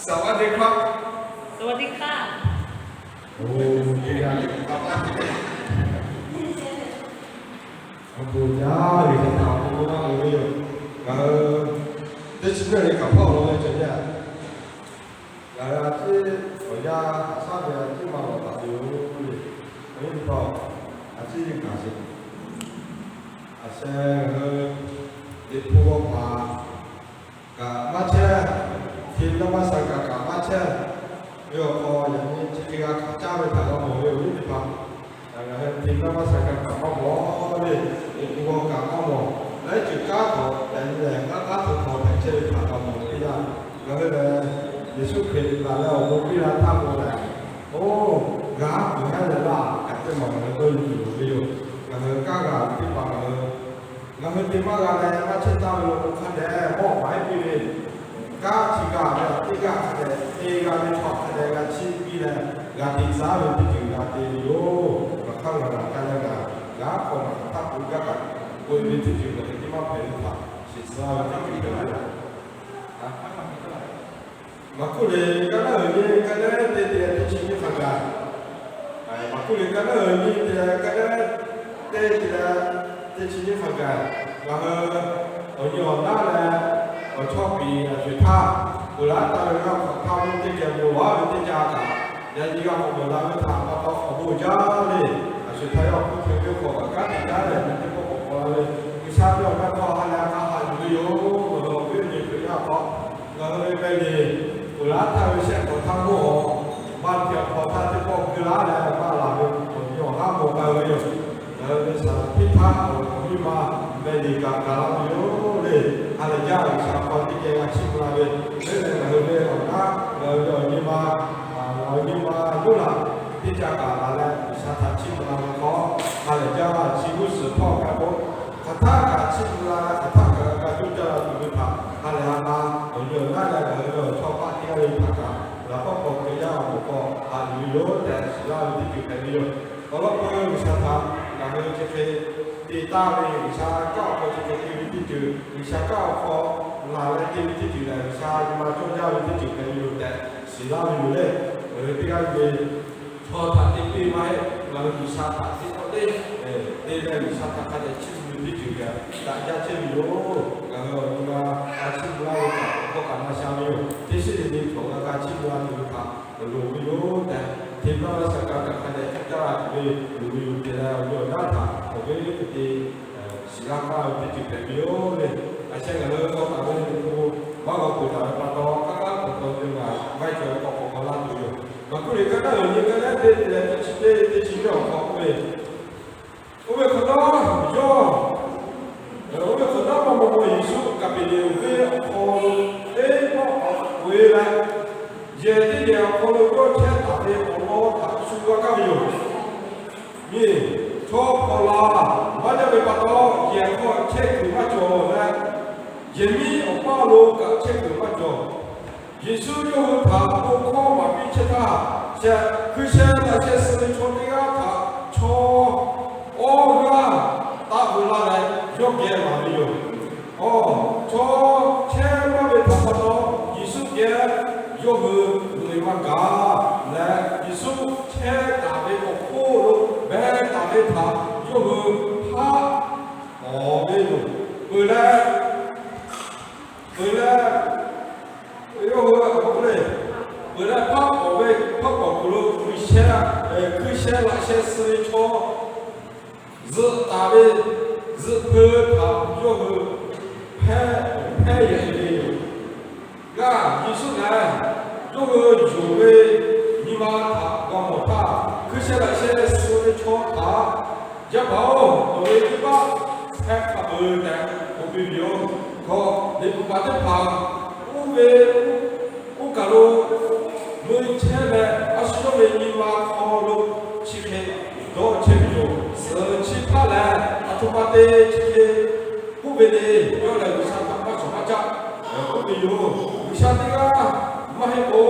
สวัสดีครับ สวัสดีค่ะ โอ้ teˇ g'aˇ le, a pa, a bon jaˇ le, a bon laˇ ve yoˬ. Ngaˬ hui teˇ chi mehˆ le kaꞈ hpawˇ lo ve cawˬ yaˇ. Ngaˬ hui a ciˉ awˬ yanˇ haꞈ shaˉ ve a ciˉ maˇ lawˬ taˍ ve yoˬ le. Awˬ viˉ teˇ hpaˍ, a ciˉ gaˬ sheˍ. A sheh ngaˬ hui Liꞈ hpu g'aw hpaˍ kaꞈ maˇ chehˇ, hti naˇ maˇ sa kaꞈ kaꞈ maˇ chehˇ ve awˬ hk'aw, yaꞈ nyi chi hk'e g'a hkanˍ caˇ ve htaꞈ g'a mawˬ ve awˬ viˉ teˇ hpaˍ, ngaˬ hui hti naˇ maˇ sa kaꞈ kaꞈ maˇ mawˬ le. Liꞈ hpu g'aw kaꞈ maˇ mawˬ. Laiˉ ceuˬ kanˉ htaꞈ tehꞈ leh kanˉ kanˉ htaw htaw hpehꞈ chehˇ ve htaꞈ g'a mawˬ teˇ yanˇ, ngaˬ hui lehˬ Yeˍsuˆ Hkriꞈ laˬ leh awˬ bon piˇ la htaˇ k'o lehˬ, oˇ, g'a kuˬ haˉ leh laˇ kaꞈ teˇ maˬ ngaˬ hui dawˇ nyi tuˬ loˍ ve yoˬ. Ngaˬ hui kanˉ g'a ve teˇ hpaˍ ngaˬ hui ngaˬ hui te maˇ g'a leh maˇ chehˇ taˍ ve lo k'o hk'a dehꞈ mawˇ maˍ heˆ piˇ ve, kanˉ chi g'a ve teˇ g'aˇ hk'a dehꞈ te g'a ve chaw hk'a dehꞈ g'a chiˇ piˇ leh, g'a te tcuh ve teˇ ceuˬ g'a te ve yoˬ. Ngaˬ hk'aˇ ngaˬ g'a kaˇ leh g'a, g'a hk'aw ngaˬ hk'aˬ htaˇ k'oˆ gaˇ kaꞈ k'oˆ ve teˇ ceuˬ ngaˬ hui teˇ maˇ hpehꞈ ve htaꞈ shiˍ tcuh ve teˇ ceuˬ hpehꞈ ve yoˬ. Maˍkuˆ liꞈ kaˇ naˉ uiˍ nyi kaˇ naˉ teˇ te leh teˇ chi nyiˇ hk'a gaˬ. Maˍkuˆ liꞈ kaˇ naˉ uiˍ nyi te leh kaˇ naˉ teˇ te leh teˇ chi nyiˇ hk'a gaˬ. Ngaˬ hui awˬ nyi awˬ naˉ leh awˬ chawˇ piˍ awˬ shuˍ htaˇ, uiˍ laˉ taˍ ve g'a hk'awꞈ htaˇ mvuhˇ teˇ geh bon laˬ ve teˇ ca kaꞈ, yaꞈ nyi g'a hk'awꞈ mawˬ la ve htaꞈ pa taw awˬ bon jaˇ le. A shuˍ htaˇ yawˇ hk'oˆ hk'e ve hk'awꞈ kaꞈ kanˉ te jaˇ leh nyi teˇ pawˆ k'awꞈ k'awꞈ la ve, G'uiˬsha ve awˬ meh hk'aw ha lehˬ a hk'a haꞈ yuˬ ve yoˬ. Awˬ lawn awˬ viˉ awˬ nyi Hkriꞈ yaˇ hk'aw, ngaˬ hui ve meh le, uiˍ laˉ htaˇ ve shehˆ hk'awꞈ htaˇ mvuhˇ awˬ, maˇ hti awˬ hk'awꞈ htaˇ teˇ pawˆ keu laˉ leh maˇ laˬ ve awˬ nyi awˬ haˉ k'awꞈ k'ai ve yoˬ. Ngaˬ hui ve shaˍ tiꞈ htaˇ awˬ viˉ ma meh le kaꞈ gaˬ la ve yoˬ le. Ha lehˬ jaˇ, G'uiˬsha hk'aw teˇ geh g'a chiˇ mvuh la ve, lehˬ ngaˬ hui ve awˬ naˉ, ngaˬ hui ve awˬ nyi ma, awˬ nyi ma yawˇ laˬ teˇ ca kaꞈ laˬ leh G'uiˬsha htaꞈ chiˇ mvuh la ve hk'aw, ha lehˬ jaˇ, chi g'uˇ suhˍ hpawˇ kaꞈ k'o, hk'aˬ htaˇ kaꞈ chiˇ mvuh la leh hk'aˬ htaˇ kaꞈ g'a cuˇ caˇ la tuˬ ve htaꞈ ha lehˬ ha k'a awˬ nyi awˬ naˉ leh ngaˬ hui ve awˬ chawˇ paˆ teˇ g'aˇ le htaꞈ kaꞈ laꞈ hpawˇ k'awꞈ keu yaˇ awˬ moˍ k'aw haꞈ yuˬ ve yoˬ tehꞈ shiˍ laˇ ve teˇ ceuˬ hpehꞈ ve yoˬ. Awˬ lawn k'o G'uiˬsha htaꞈ ngaˬ hui chi hk'e te taˍ ve, G'uiˬsha kanˉ awˬ hk'aw chi hk'e te ve teˇ ceuˬ, G'uiˬsha kanˉ awˬ hk'aw laˬ leh te ve teˇ ceuˬ lehˬ, G'uiˬsha nyi ma cawˇ jaˇ ve teˇ ceuˬ hpehꞈ ve yoˬ tehꞈ shiˍ laˇ ve yoˬ le. Ngaˬ hui teˇ g'aˇ ve chaw htaꞈ te piˇ maˇ heˆ. Ngaˬ hui G'uiˬsha htaꞈ te k'awꞈ te, te leh G'uiˬsha htaꞈ hk'a dehꞈ chiˇ mvuh ve teˇ ceuˬ kaꞈ daꞈ jaˇ chehˇ ve yoˬ. Ngaˬ hui awˬ nyi ma g'a chiˇ mvuh laˇ ve kaꞈ awˬ hkawˇ kaꞈ na sha ve yoˬ. Teˇ shiˉ le le htaꞈ g'a g'a chiˇ mvuh la tuˬ ve htaꞈ loˍ ve yoˬ tehꞈ, hti naˇ maˇ sa kaꞈ kaꞈ hk'a dehꞈ cuˇ caˇ la tuˬ ve loˍ ve yoˬ tehꞈ leh, awˬ nyi awˬ naˉ htaꞈ awˬ ve teˇ hk'e te shiˍ laˇ k'aˇ ve teˇ ceuˬ hpehꞈ ve yoˬ le. A sheh ngaˬ hui k'awꞈ taˍ ve Liꞈ hpu maˇ g'aw peuˬ taˍ ve pa taw, k'aˉ k'aˉ k'awꞈ taw ve ngaˬ g'a cawˬ ve k'awꞈ k'awꞈ k'awꞈ laˇ tuˬ yoˬ. Maˍkuˆ liꞈ kaˇ naˉ uiˍ nyi kaˇ naˉ teˇ te leh teˇ chi teˇ, teˇ chi nyiˇ awˬ hk'aw k'oˆ ve, oˇ ve hk'awꞈ nawˉ yawˇ, oˇ ve hk'awꞈ nawˉ maˇ maw maw Yeˍsuˆ Kaˍpeˍneˍonˍ venˇ awˬ hk'aw lo teˇ pawˆ k'awꞈ k'oꞈ-e leh, yehˬ teˇ yehˬ awˬ hk'aw lo yawˇ chehˇ taˍ ve awˬ lawn htaꞈ shu g'a kaˇ ve yoˬ. Nyi, chaw hpaw la maˇ jaˇ ve pa taw, yehˬ hk'aw chehˇ kuiˬ maˇ cawˬ leh, yehˬ miˉ awˬ paˇ lo kaꞈ chehˇ kuiˬ maˇ cawˬ. Yeˍsuˆ yawˇ hui htaꞈ bon hkawˇ maˍ piˇ chehˇ htaˇ, sheh hkui sheh laꞈ sheh suh ve chaw teˇ g'aˇ htaꞈ chaw awˇ g'aˇ taˆ veu laˇ leh yawˇ geh maˍ ve yoˬ. Awˬ, chaw chehˇ maˇ ve htaꞈ pa taw Yeˍsuˆ geh yawˇ hui loꞈ-e maˇ gaˬ leh, Yeˍsuˆ chehˇ taˍ ve awˬ hk'oˆ lo beh taˍ ve htaꞈ yawˇ hui haˆ awˍ ve yoˬ. Peuˬ leh, peuˬ leh, yawˇ hui a k'oˆ le, peuˬ leh hpaˆ k'awꞈ ve, hpaˆ k'awꞈ kuiˬ lo G'uiˬsha hkui sheh laꞈ sheh suh ve chaw zuhꞈ taˍ ve zuhꞈ hpeu htaꞈ yawˇ hui hpehˇ, hpehˇ yehˬ ve yoˬ. G'aˇ Yeˍsuˆ lehˬ, yawˇ hui yonˍ ve nyi ma htaꞈ g'a mawˬ htaˇ, hkui sheh laꞈ sheh suh ve chaw htaꞈ, Yaˇ paˍ-oˬ, nawˬ ve venˇbaˆ hpehˇ hk'a peu tehꞈ k'oˆ piˇ ve yoˬ. K'o, liꞈ bvuhꞈ paˍ teˇ hpaˍ uˉ ve uˉ kaˬ lo mui chehˇ leh, a shu yawˇ ve nyi ma hk'aw lo chi hk'e dawˇ chehˇ ve yoˬ. Suhˍ chi hpaˇ lehˬ, aˬ htoꞈ ma te chi hk'e k'oˆ ve le. Yawˇ lehˬ G'uiˬsha htaꞈ maˇ shawˍ maˇ caˆ k'oˆ ve yoˬ. G'uiˬsha teˇ g'aˇ maˇ heˆ k'o,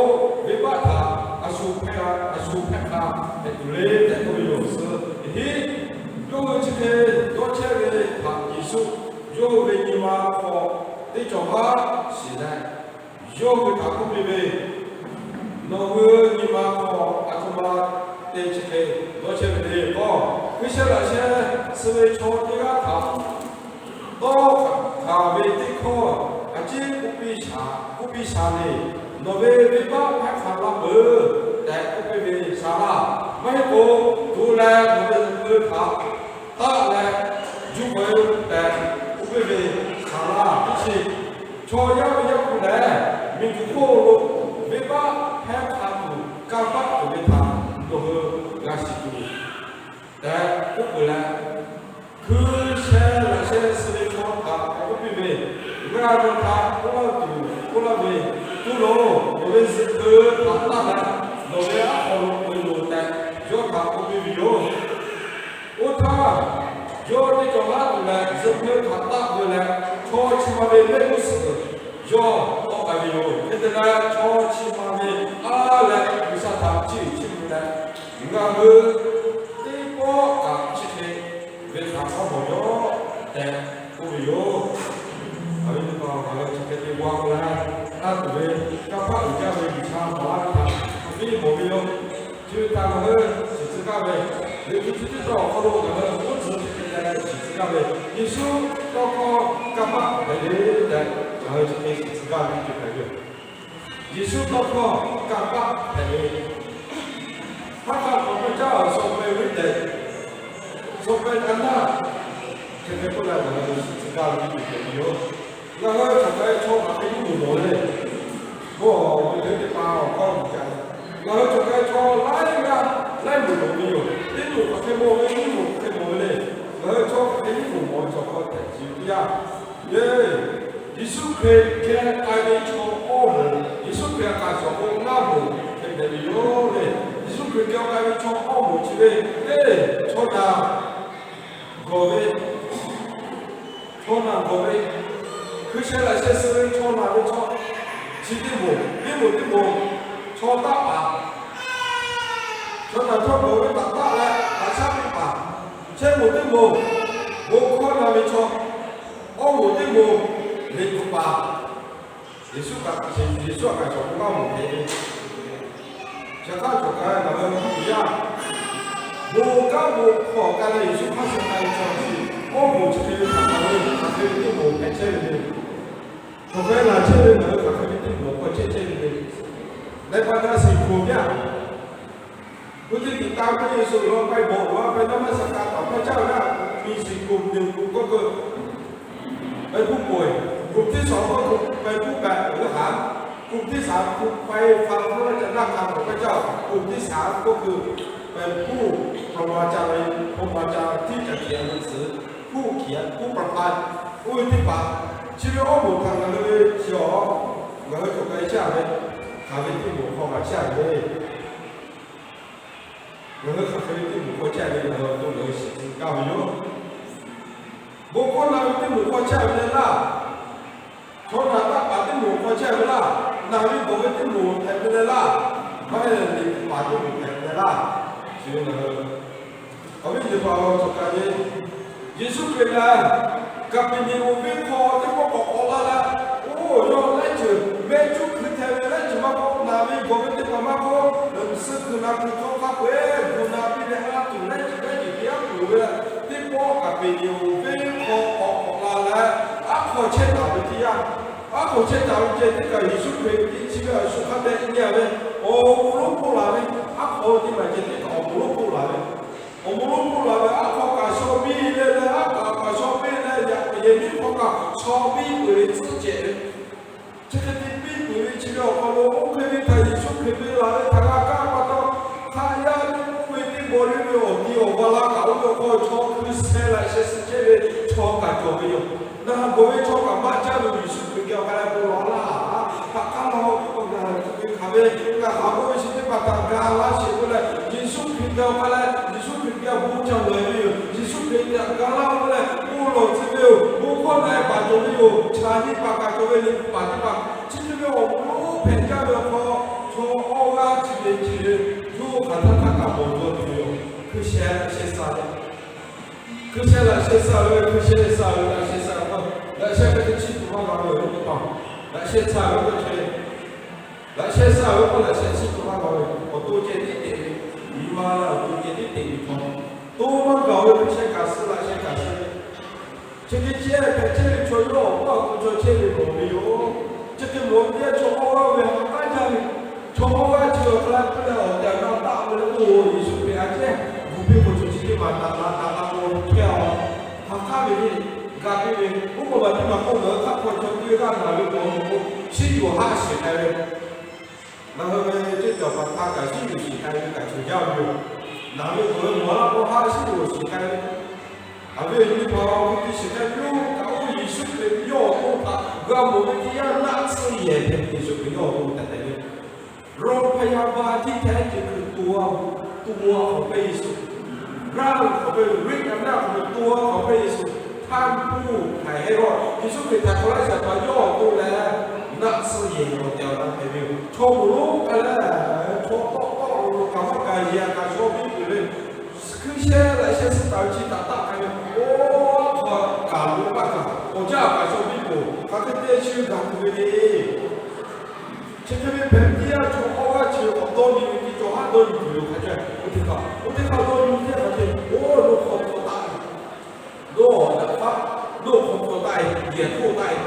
venˇbaˆ htaꞈ a shu hpehˇ, a shu hpehˇ hk'a hpehꞈ tuˬ le tehꞈ k'oˆ ve yoˬ. Suhˍ hiˉ yawˇ hui chi hk'e dawˇ chehˇ ve htaꞈ Yeˍsuˆ yawˇ hui ve nyi ma hk'aw teˇ cawˬ maˇ shiˍ leh, yawˇ hui htaꞈ k'oˆ piˇ ve, Nawˬ hui nyi ma hk'aw aˬ htoꞈ ma te chi hk'e dawˇ chehˇ ve le k'o, hkui sheh laꞈ sheh suh ve chaw teˇ g'aˇ htaꞈ dawˇ hkanˍ ve teˇ hkawˇ a ciˉ k'oˆ piˇ shaˍ, k'oˆ piˇ shaˍ le. Nawˬ ve venˇbaˆ hpehˇ hk'aˬ la peuˬ tehꞈ k'oˆ piˇ ve shaˍ laˇ. Maˇ heˆ k'o, tuˬ leh nawˬ ve zuhꞈ hkui htaꞈ taˆ leh juˇ k'ai-o tehꞈ k'oˆ piˇ ve shaˍ laˇ. Teˇ chi, chaw yaˇ ve Yaˇ hpu lehˬ, miˬguiˬ hk'oˆ lo venˇbaˆ hpehˇ hk'a tuˬ kanˇ paˆ tuˬ ve htaꞈ nawˬ hui g'a shiˍ tuˬ tehꞈ k'oˆ peuˬ leh, hkui sheh laꞈ sheh suh ve chaw htaꞈ k'oˆ piˇ ve, Ngaˬ nawˬ htaꞈ k'oˆ laˇ tuˬ k'oˆ laˇ ve, tuˬ loˬ, nawˬ ve zuhꞈ hkui htaꞈ taˆ leh, nawˬ ve aˉ hk'aw lo peuˬ loˬ tehꞈ yawˇ htaꞈ k'oˆ piˇ ve yoˬ. Oˇ htaˇ, yawˇ teˇ cawˬ haˉ tuˬ leh zuhꞈ hkui htaꞈ taˆ ve leh, chaw chi ma ve mehˆ g'uˇ suhˍ yawˇ tawˆ k'ai ve yoˬ. Hk'e te leh, chaw chi ma ve aˉ leh G'uiˬsha htaꞈ chiˇ uiˍ chiˇ mvuh leh, Ngaˬ hui teˇ pawˆ kaꞈ chi hk'e ve htaꞈ k'awˇ mawˬ yaˇ tehꞈ k'oˆ ve yoˬ. Aˬ ve teˇ hpaˍ, ngaˬ hui chi hk'e te g'a k'oˆ leh, taˇ tuˬ ve kanˇ paˆ uiˍ jaˇ ve G'uiˬsha maˍ laˇ ve htaꞈ a piˇ mawˬ ve yoˬ. Chi ve htaꞈ ngaˬ hui shiˍ tcuh gaˇ ve, Liꞈ hpu chi teˇ tawn awˬ hk'aw lo ngaˬ hui awˬ g'uˇ tcuhˍ chi hk'e te leh shiˍ tcuh gaˇ ve, Yeˍsuˆ tawˇ hkawˇ kanˇ paˆ hpehꞈ ve tehꞈ ngaˬ hui chi hk'e shiˍ tcuh gaˇ ve teˇ ceuˬ hpehꞈ ve yoˬ. Yeˍsuˆ tawˇ hkawˇ kanˇ paˆ hpehꞈ ve, Hpaˇ hk'a hk'awꞈ maˇ caˇ awˬ suh pehˍ ve tehꞈ, suh pehˍ ka naˇ, hk'e hk'e k'oˆ leh ngaˬ hui shiˍ tcuh gaˇ ve teˇ ceuˬ hpehꞈ ve yoˬ. Ngaˬ hui cawˬ k'ai chaw hk'aˬ hk'e nyiˇ moˍ mawˬ ve le. Bon, awˬ ve teˇ hpaˍ awˬ hkawˇ uiˍ jaˇ. Ngaˬ hui cawˬ k'ai chaw laiˉ g'aˇ laiˉ moˍ mawˬ ve yoˬ. Teˇ moˍ hk'aˬ hk'e mawˬ ve, nyiˇ moˍ hk'aˬ hk'e mawˬ ve le. Ngaˬ hui chaw hk'aˬ hk'e nyiˇ moˍ mawˬ ve chaw hk'aw hpehꞈ ve yoˬ. Teˇ yanˇ, Yeˍsuˆ Hkriꞈ geh k'ai ve chaw awˇ moˍ, Yeˍsuˆ Hkriꞈ htaꞈ kaꞈ shawˍ k'o ngaˇ moˍ hk'e hpehꞈ ve yoˬ le. Yeˍsuˆ Hkriꞈ geh k'ai ve chaw awˇ moˍ chi ve, teˇ chaw naˬ gawˬ ve, chaw naˬ gawˬ ve, hkui sheh laꞈ sheh suh ve chaw naˬ ve chaw, chi teˇ moˍ, teˇ moˍ teˇ moˍ, chaw taˆ paˍ, chaw naˬ chaw gawˬ ve htaꞈ taˆ leh haꞈ shaˉ piˇ paˍ, chehˇ moˍ teˇ moˍ, bon hkawˇ na ve chaw, awˇ moˍ teˇ moˍ, liꞈ bvuhꞈ paˍ, Yeˍsuˆ kaꞈ, Yeˍsuˆ htaꞈ kaꞈ shawˍ k'o ngaˇ moˍ hpehꞈ ve. Yaꞈ hk'aˇ cawˬ kaꞈ ngaˬ hui maˇ tuˬ yaˇ, bon kanˉ bon hk'aw k'ai leh Yeˍsuˆ hk'aˇ suh k'ai ve chaw chi, awˇ moˍ chi hk'e ve htaꞈ ngaˬ hui hk'aˬ hk'e ve teˇ moˍ hpehꞈ chehˇ ve le. Cawˬ k'ai laˬ chehˇ ve ngaˬ hui hk'aˬ hk'e ve teˇ moˍ hk'aw chehˇ chehˇ ve le. Leh pa taw shiˍ hkoˍ yaˇ, ผู้ที่ติดตามพระเยซู หรือว่าไปโบสถ์ หรือว่าไปนมัสการต่อพระเจ้าได้ มีสี่กลุ่ม หนึ่งกลุ่มก็คือ เป็นผู้ป่วย กลุ่มที่สองก็คือเป็นผู้แบกหรือหาม กลุ่มที่สามคือไปฟังพระวจนะคำของพระเจ้า กลุ่มที่สามก็คือเป็นผู้พรหมจารี พรหมจารีที่จะเขียนหนังสือ ผู้เขียน ผู้ประพันธ์ Oˇ ve teˇ hpaˍ, chi ve awˇ moˍ htaꞈ ngaˬ hui ve chi awˬ, ngaˬ hui cawˬ k'ai chehˇ ve, hk'aˬ ve teˇ moˍ hk'aw kaꞈ chehˇ ve le. Ngaˬ hui hk'aˬ hk'e ve teˇ moˍ hk'aw chehˇ ve ngaˬ hui awˬ to ngaˬ hui shiˍ tcuh gaˇ ve yoˬ. Bon hkawˇ na ve teˇ moˍ hk'aw chehˇ ve leh laˇ, chaw naˬ taˆ paˍ teˇ moˍ hk'aw chehˇ ve laˇ, naˬ ve gawˬ ve teˇ moˍ hpehꞈ ve leh laˇ, maˇ heˆ leh liꞈ bvuhꞈ paˍ teˇ moˍ hpehꞈ ve leh laˇ, chi ve ngaˬ hui awˬ viˉ teˇ hpaˍ-oˬ, cawˬ kaꞈ le. Yeˍsuˆ Hkriꞈ lehˬ, Kaˍpeˍneˍonˍ venˇ hk'aw teˇ pawˆ k'awꞈ k'awꞈ la leh, oˇ yawˇ laiˉ ceuˬ mehˆ cuˉ hkui hteh ve laiˉ ceuˬ maˇ k'oˆ, naˬ ve gawˬ ve teˇ hpaˍ maˇ k'oˆ, suh kuiˬ naˬ kuiˬ hk'aw hk'a peu-eˬ gu na piˇ leh a tuˬ laiˉ ceuˬ laiˉ ceuˬ te aˉ poˬ ve leh, teˇ pawˆ Kaˍpeˍneˍonˍ venˇ hk'aw k'awꞈ k'awꞈ la leh, aˉ hk'aw chehˇ taˍ ve teˇ yanˇ, aˉ hk'aw chehˇ taˍ ve ceh teˇ kaꞈ Yeˍsuˆ Hkriꞈ tiꞈ chi ve a shu hk'a dehꞈ nyi a ve, awˬ moˍ lonˉ hpoˆ laˬ ve, aˉ hk'aw teˇ maˬ ceh teˇ kaꞈ awˬ moˍ lonˉ hpoˆ laˬ ve, awˬ moˍ lonˉ hpoˆ laˬ ve aˉ hk'aw kaꞈ shaw piˇ leh leh, aˉ hk'aw kaꞈ shaw piˇ leh, yaꞈ yehˬ miˉ hk'aw kaꞈ shaw piˇ peuˬ ve tcuhˉ cehˬ ve, chi hk'e te piˇ peuˬ ve chi ve awˬ hk'aw lo oˇ hk'e ve htaꞈ Yeˍsuˆ Hkriꞈ ve laˬ ve htaꞈ g'a kaˇ pa taw, hk'aˬ yaˇ ve k'oˆ ve teˇ baw liˇ ve awˬ ti awˬ ga laˇ kaꞈ oˇ ve awˬ hk'aw chaw hkui sheh laꞈ sheh suh chehˇ ve chaw kaꞈ cawˬ ve yoˬ. Naˬ gawˬ ve chaw kaꞈ maˇ caˇ ve Yeˍsuˆ Hkriꞈ geh awˬ hk'a leh bon lawˬ laˇ, htaꞈ kaˇ laˇ-oˬ, ngaˬ hui hk'aˬ ve ngaˬ haꞈ g'awˇ ve chi teˇ hpaˍ htaꞈ ga laˇ sheˍ k'oˆ leh, Yeˍsuˆ Hkriꞈ geh awˬ hk'a leh Yeˍsuˆ Hkriꞈ geh bon ca lawˬ ve yoˬ. Yeˍsuˆ Hkriꞈ geh ga laˇ k'oˆ leh bon lawˬ tcuh ve yoˬ. Bon hkawˇ na e paˍ cawˬ ve yoˬ. Chaꞈ nyi paˍ kaꞈ cawˬ ve, liꞈ bvuhꞈ paˍ teˇ hpaˍ, chi hk'e ve awˬ moˍ lonˉ hpehꞈ jaˇ ve awˬ hk'aw, chaw awˇ g'aˇ chi ve chi ve yawˇ hk'aˬ htaˇ htaˇ kaꞈ bawˬ dawˇ tuˬ yoˬ. Hkui sheh laꞈ sheh suh ve, hkui sheh laꞈ sheh suh ve, hkui sheh suh ve, laꞈ sheh suh ve, laꞈ sheh hk'e te chiˇ tuˬ maˇ g'a ve yoˬ. Laꞈ sheh suh ve k'oˆ ve Laꞈ sheh suh ve k'oˆ, laꞈ sheh suh cawˬ maˇ g'a ve, awˬ to ceh tiˉ teꞈ ve, nyi ma awˬ to ceh tiˉ teꞈ ve chaw, to maˇ gaˬ ve hkui sheh kaꞈ suh, laꞈ sheh kaꞈ suh ve, chi hk'e chehˇ hpehꞈ chehˇ ve chaw yawˇ awˬ paˇ awˬ to chaw chehˇ ve mawˬ ve yoˬ. Chi hk'e mawˬ ve teˇ yanˇ, chaw hawˇ g'aˇ ve ha k'aˉ jaˇ ve, chaw hawˇ g'aˇ chi awˬ hk'a la pui leh awˬ tehˬ awˬ na taˆ ve le k'o, Yeˍsuˆ Hkriꞈ a cehˇ gu piˇ k'o, chaw chi teˇ maˬ daꞈ la daꞈ la k'o, hkehˇ a, ha k'aˉ ve le, ga piˇ ve, oˇ kaꞈ maˬ teˇ maˬ k'oˆ, ngaˬ hui hk'aˆ hk'aw chaw teˇ g'aˇ naˬ ve k'o, shiˉ yuˬ haˆ shiˍ k'ai ve, ngaˬ hui ve teˇ cawˬ paˍ htaꞈ kaꞈ shiˉ yuˬ shiˍ k'ai ve kaꞈ cawˬ jaˇ ve yoˬ. Naˬ ve k'oˬ ve mawˬ laˇ k'o, haˆ shiˉ yuˬ shiˍ k'ai ve, a ve nyi hpaˍ awˬ hk'aw lo te shiˍ k'ai ve yoˬ. Kaꞈ oˇ Yeˍsuˆ Hkriꞈ ve yawˇ awˬ to htaꞈ g'a mawˬ ve teˇ yanˇ, naˆ tsuhˇ yehˬ hpehꞈ ve Yeˍsuˆ Hkriꞈ yawˇ awˬ to tehꞈ tehꞈ ve, โรงพยาบาลที่แท้จริงคือตัว ตัวของพระเยซู ร่างของพระเยซู ฤทธิ์อำนาจของตัวของพระเยซู ท่านผู้ไถ่ให้รอด Yeˍsuˆ Hkriꞈ htaꞈ hk'aw laˇ shaˍ pa yawˇ awˬ to leh, naˆ tsuhˇ yehˬ awˬ tehˬ awˬ na hpehꞈ ve yoˬ. Chaw moˍ lonˉ k'ai leh, chaw tawˆ tawˆ lo kaꞈ maˇ kaꞈ yehˬ kaꞈ shaw piˇ tuˬ ve, hkui sheh laꞈ sheh suh taˍ ve chi htaꞈ taˆ k'ai ve, oˇ hk'aw kaꞈ lo maˇ kaꞈ awˬ jaˇ kaꞈ shaw piˇ tuˬ, hk'aˬ hk'e te chi gaˬ tuˬ ve le. Chi hk'e ve hpehꞈ ve teˇ yanˇ, chaw hawˇ g'aˇ chi awˬ dawˇ nyi ve teˇ cawˬ haˉ dawˇ nyi tuˬ yoˬ hk'a ceh. Oˇ teˇ hk'aˇ, oˇ teˇ hk'aˇ dawˇ nyi teˇ hk'aˇ ceh, oˇ lo hk'aw hk'aw taˆ ve, dawˇ daꞈ hpaˇ, dawˇ hk'aw hk'aw taˆ e, yehˬ hk'oˆ taˆ e,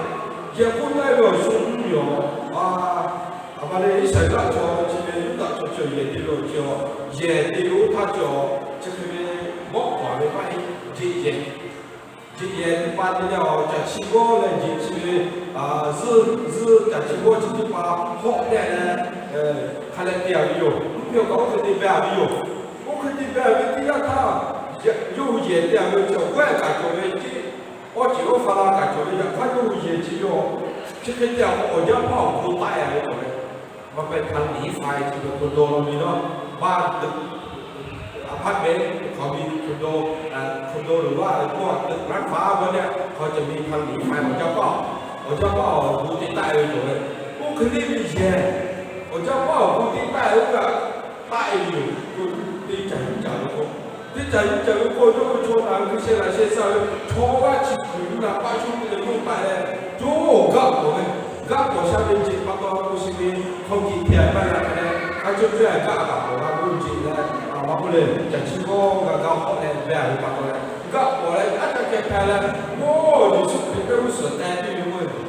yehˬ hk'oˆ taˆ e ve awˬ shu mvuhˇ miˬ awˬ, a, a ma le Iˉsaˍreˍlaˆ chaw chi ve Yuˇdaꞈ chaw chi yehˬ te ve awˬ ceuˬ, yehˬ te ve oˇ htaˇ cawˬ, chi hk'e ve mawˆ k'awˍ ve maˇ heˆ, jeꞈ yehˬ jeꞈ yehˬ teˇ pa te leh, awˬ caˬ chi g'awˇ leh jeꞈ chi ve, zuhˆ zuhˆ caˬ chi g'awˇ chi teˇ pa hawˆ tehˆ leh, hk'a leh te a ve yoˬ. Mvuhˇ miˬ awˬ kaꞈ oˇ hk'e te beh a ve yoˬ. Oˇ hk'e te beh a ve teˇ g'aˇ htaˇ, yawˇ hui yehˬ te a ve chi awˬ g'awehˇ kaꞈ cawˬ ve, awˇ ceˬ awˇ hk'a la kaꞈ cawˬ ve, yaꞈ hk'aˇ yawˇ hui yehˬ chi ve yoˬ. Chi hk'e te a k'o, awˬ jaˇ paˇ awˬ bon taˆ e a ve yoˬ leh, มันเป็นทางหนีไฟ ที่เป็นคอนโด เรามีเนาะ บ้านตึก อพาร์ตเมนต์ เขามีคอนโด คอนโด หรือว่าพวกตึกร้านค้า พวกเนี้ย เขาจะมีทางหนีไฟของเจ้าพ่อ ของเจ้าพ่อ ของคุณติดใต้เลย โอ้ คืนนี้มีแชร์ ของเจ้าพ่อ ของคุณติดใต้เลย ก็ใต้อยู่ คุณ teˇ caˬ yuˬ caˬ ve k'o, teˇ caˬ yuˬ caˬ ve k'o, yawˇ hui chaw naˬ ve hkui sheh laꞈ sheh suh ve chaw g'aˇ chi kuiˬ naˍ paˆ shu te leh k'oˆ taˆ leh, yawˇ hui gaˆ k'awꞈ ve, gaˆ k'awꞈ sha ve jeꞈ pa taw k'o, shi ve hk'aw kiꞈ hpehꞈ maˇ g'a hk'a leh, a cawˇ cawˇ gaˆ kaꞈ k'awꞈ g'a k'oˆ jeꞈ leh, a ma k'oˆ leh, caˬ chi g'awˇ g'a gaˇ hawˆ leh beh a ve pa taw leh, gaˆ k'awꞈ leh aˉ caˇ keh hpehꞈ leh, Yeˍsuˆ Hkriꞈ pehˇ g'uˇ suhˍ teh piˇ ve k'o,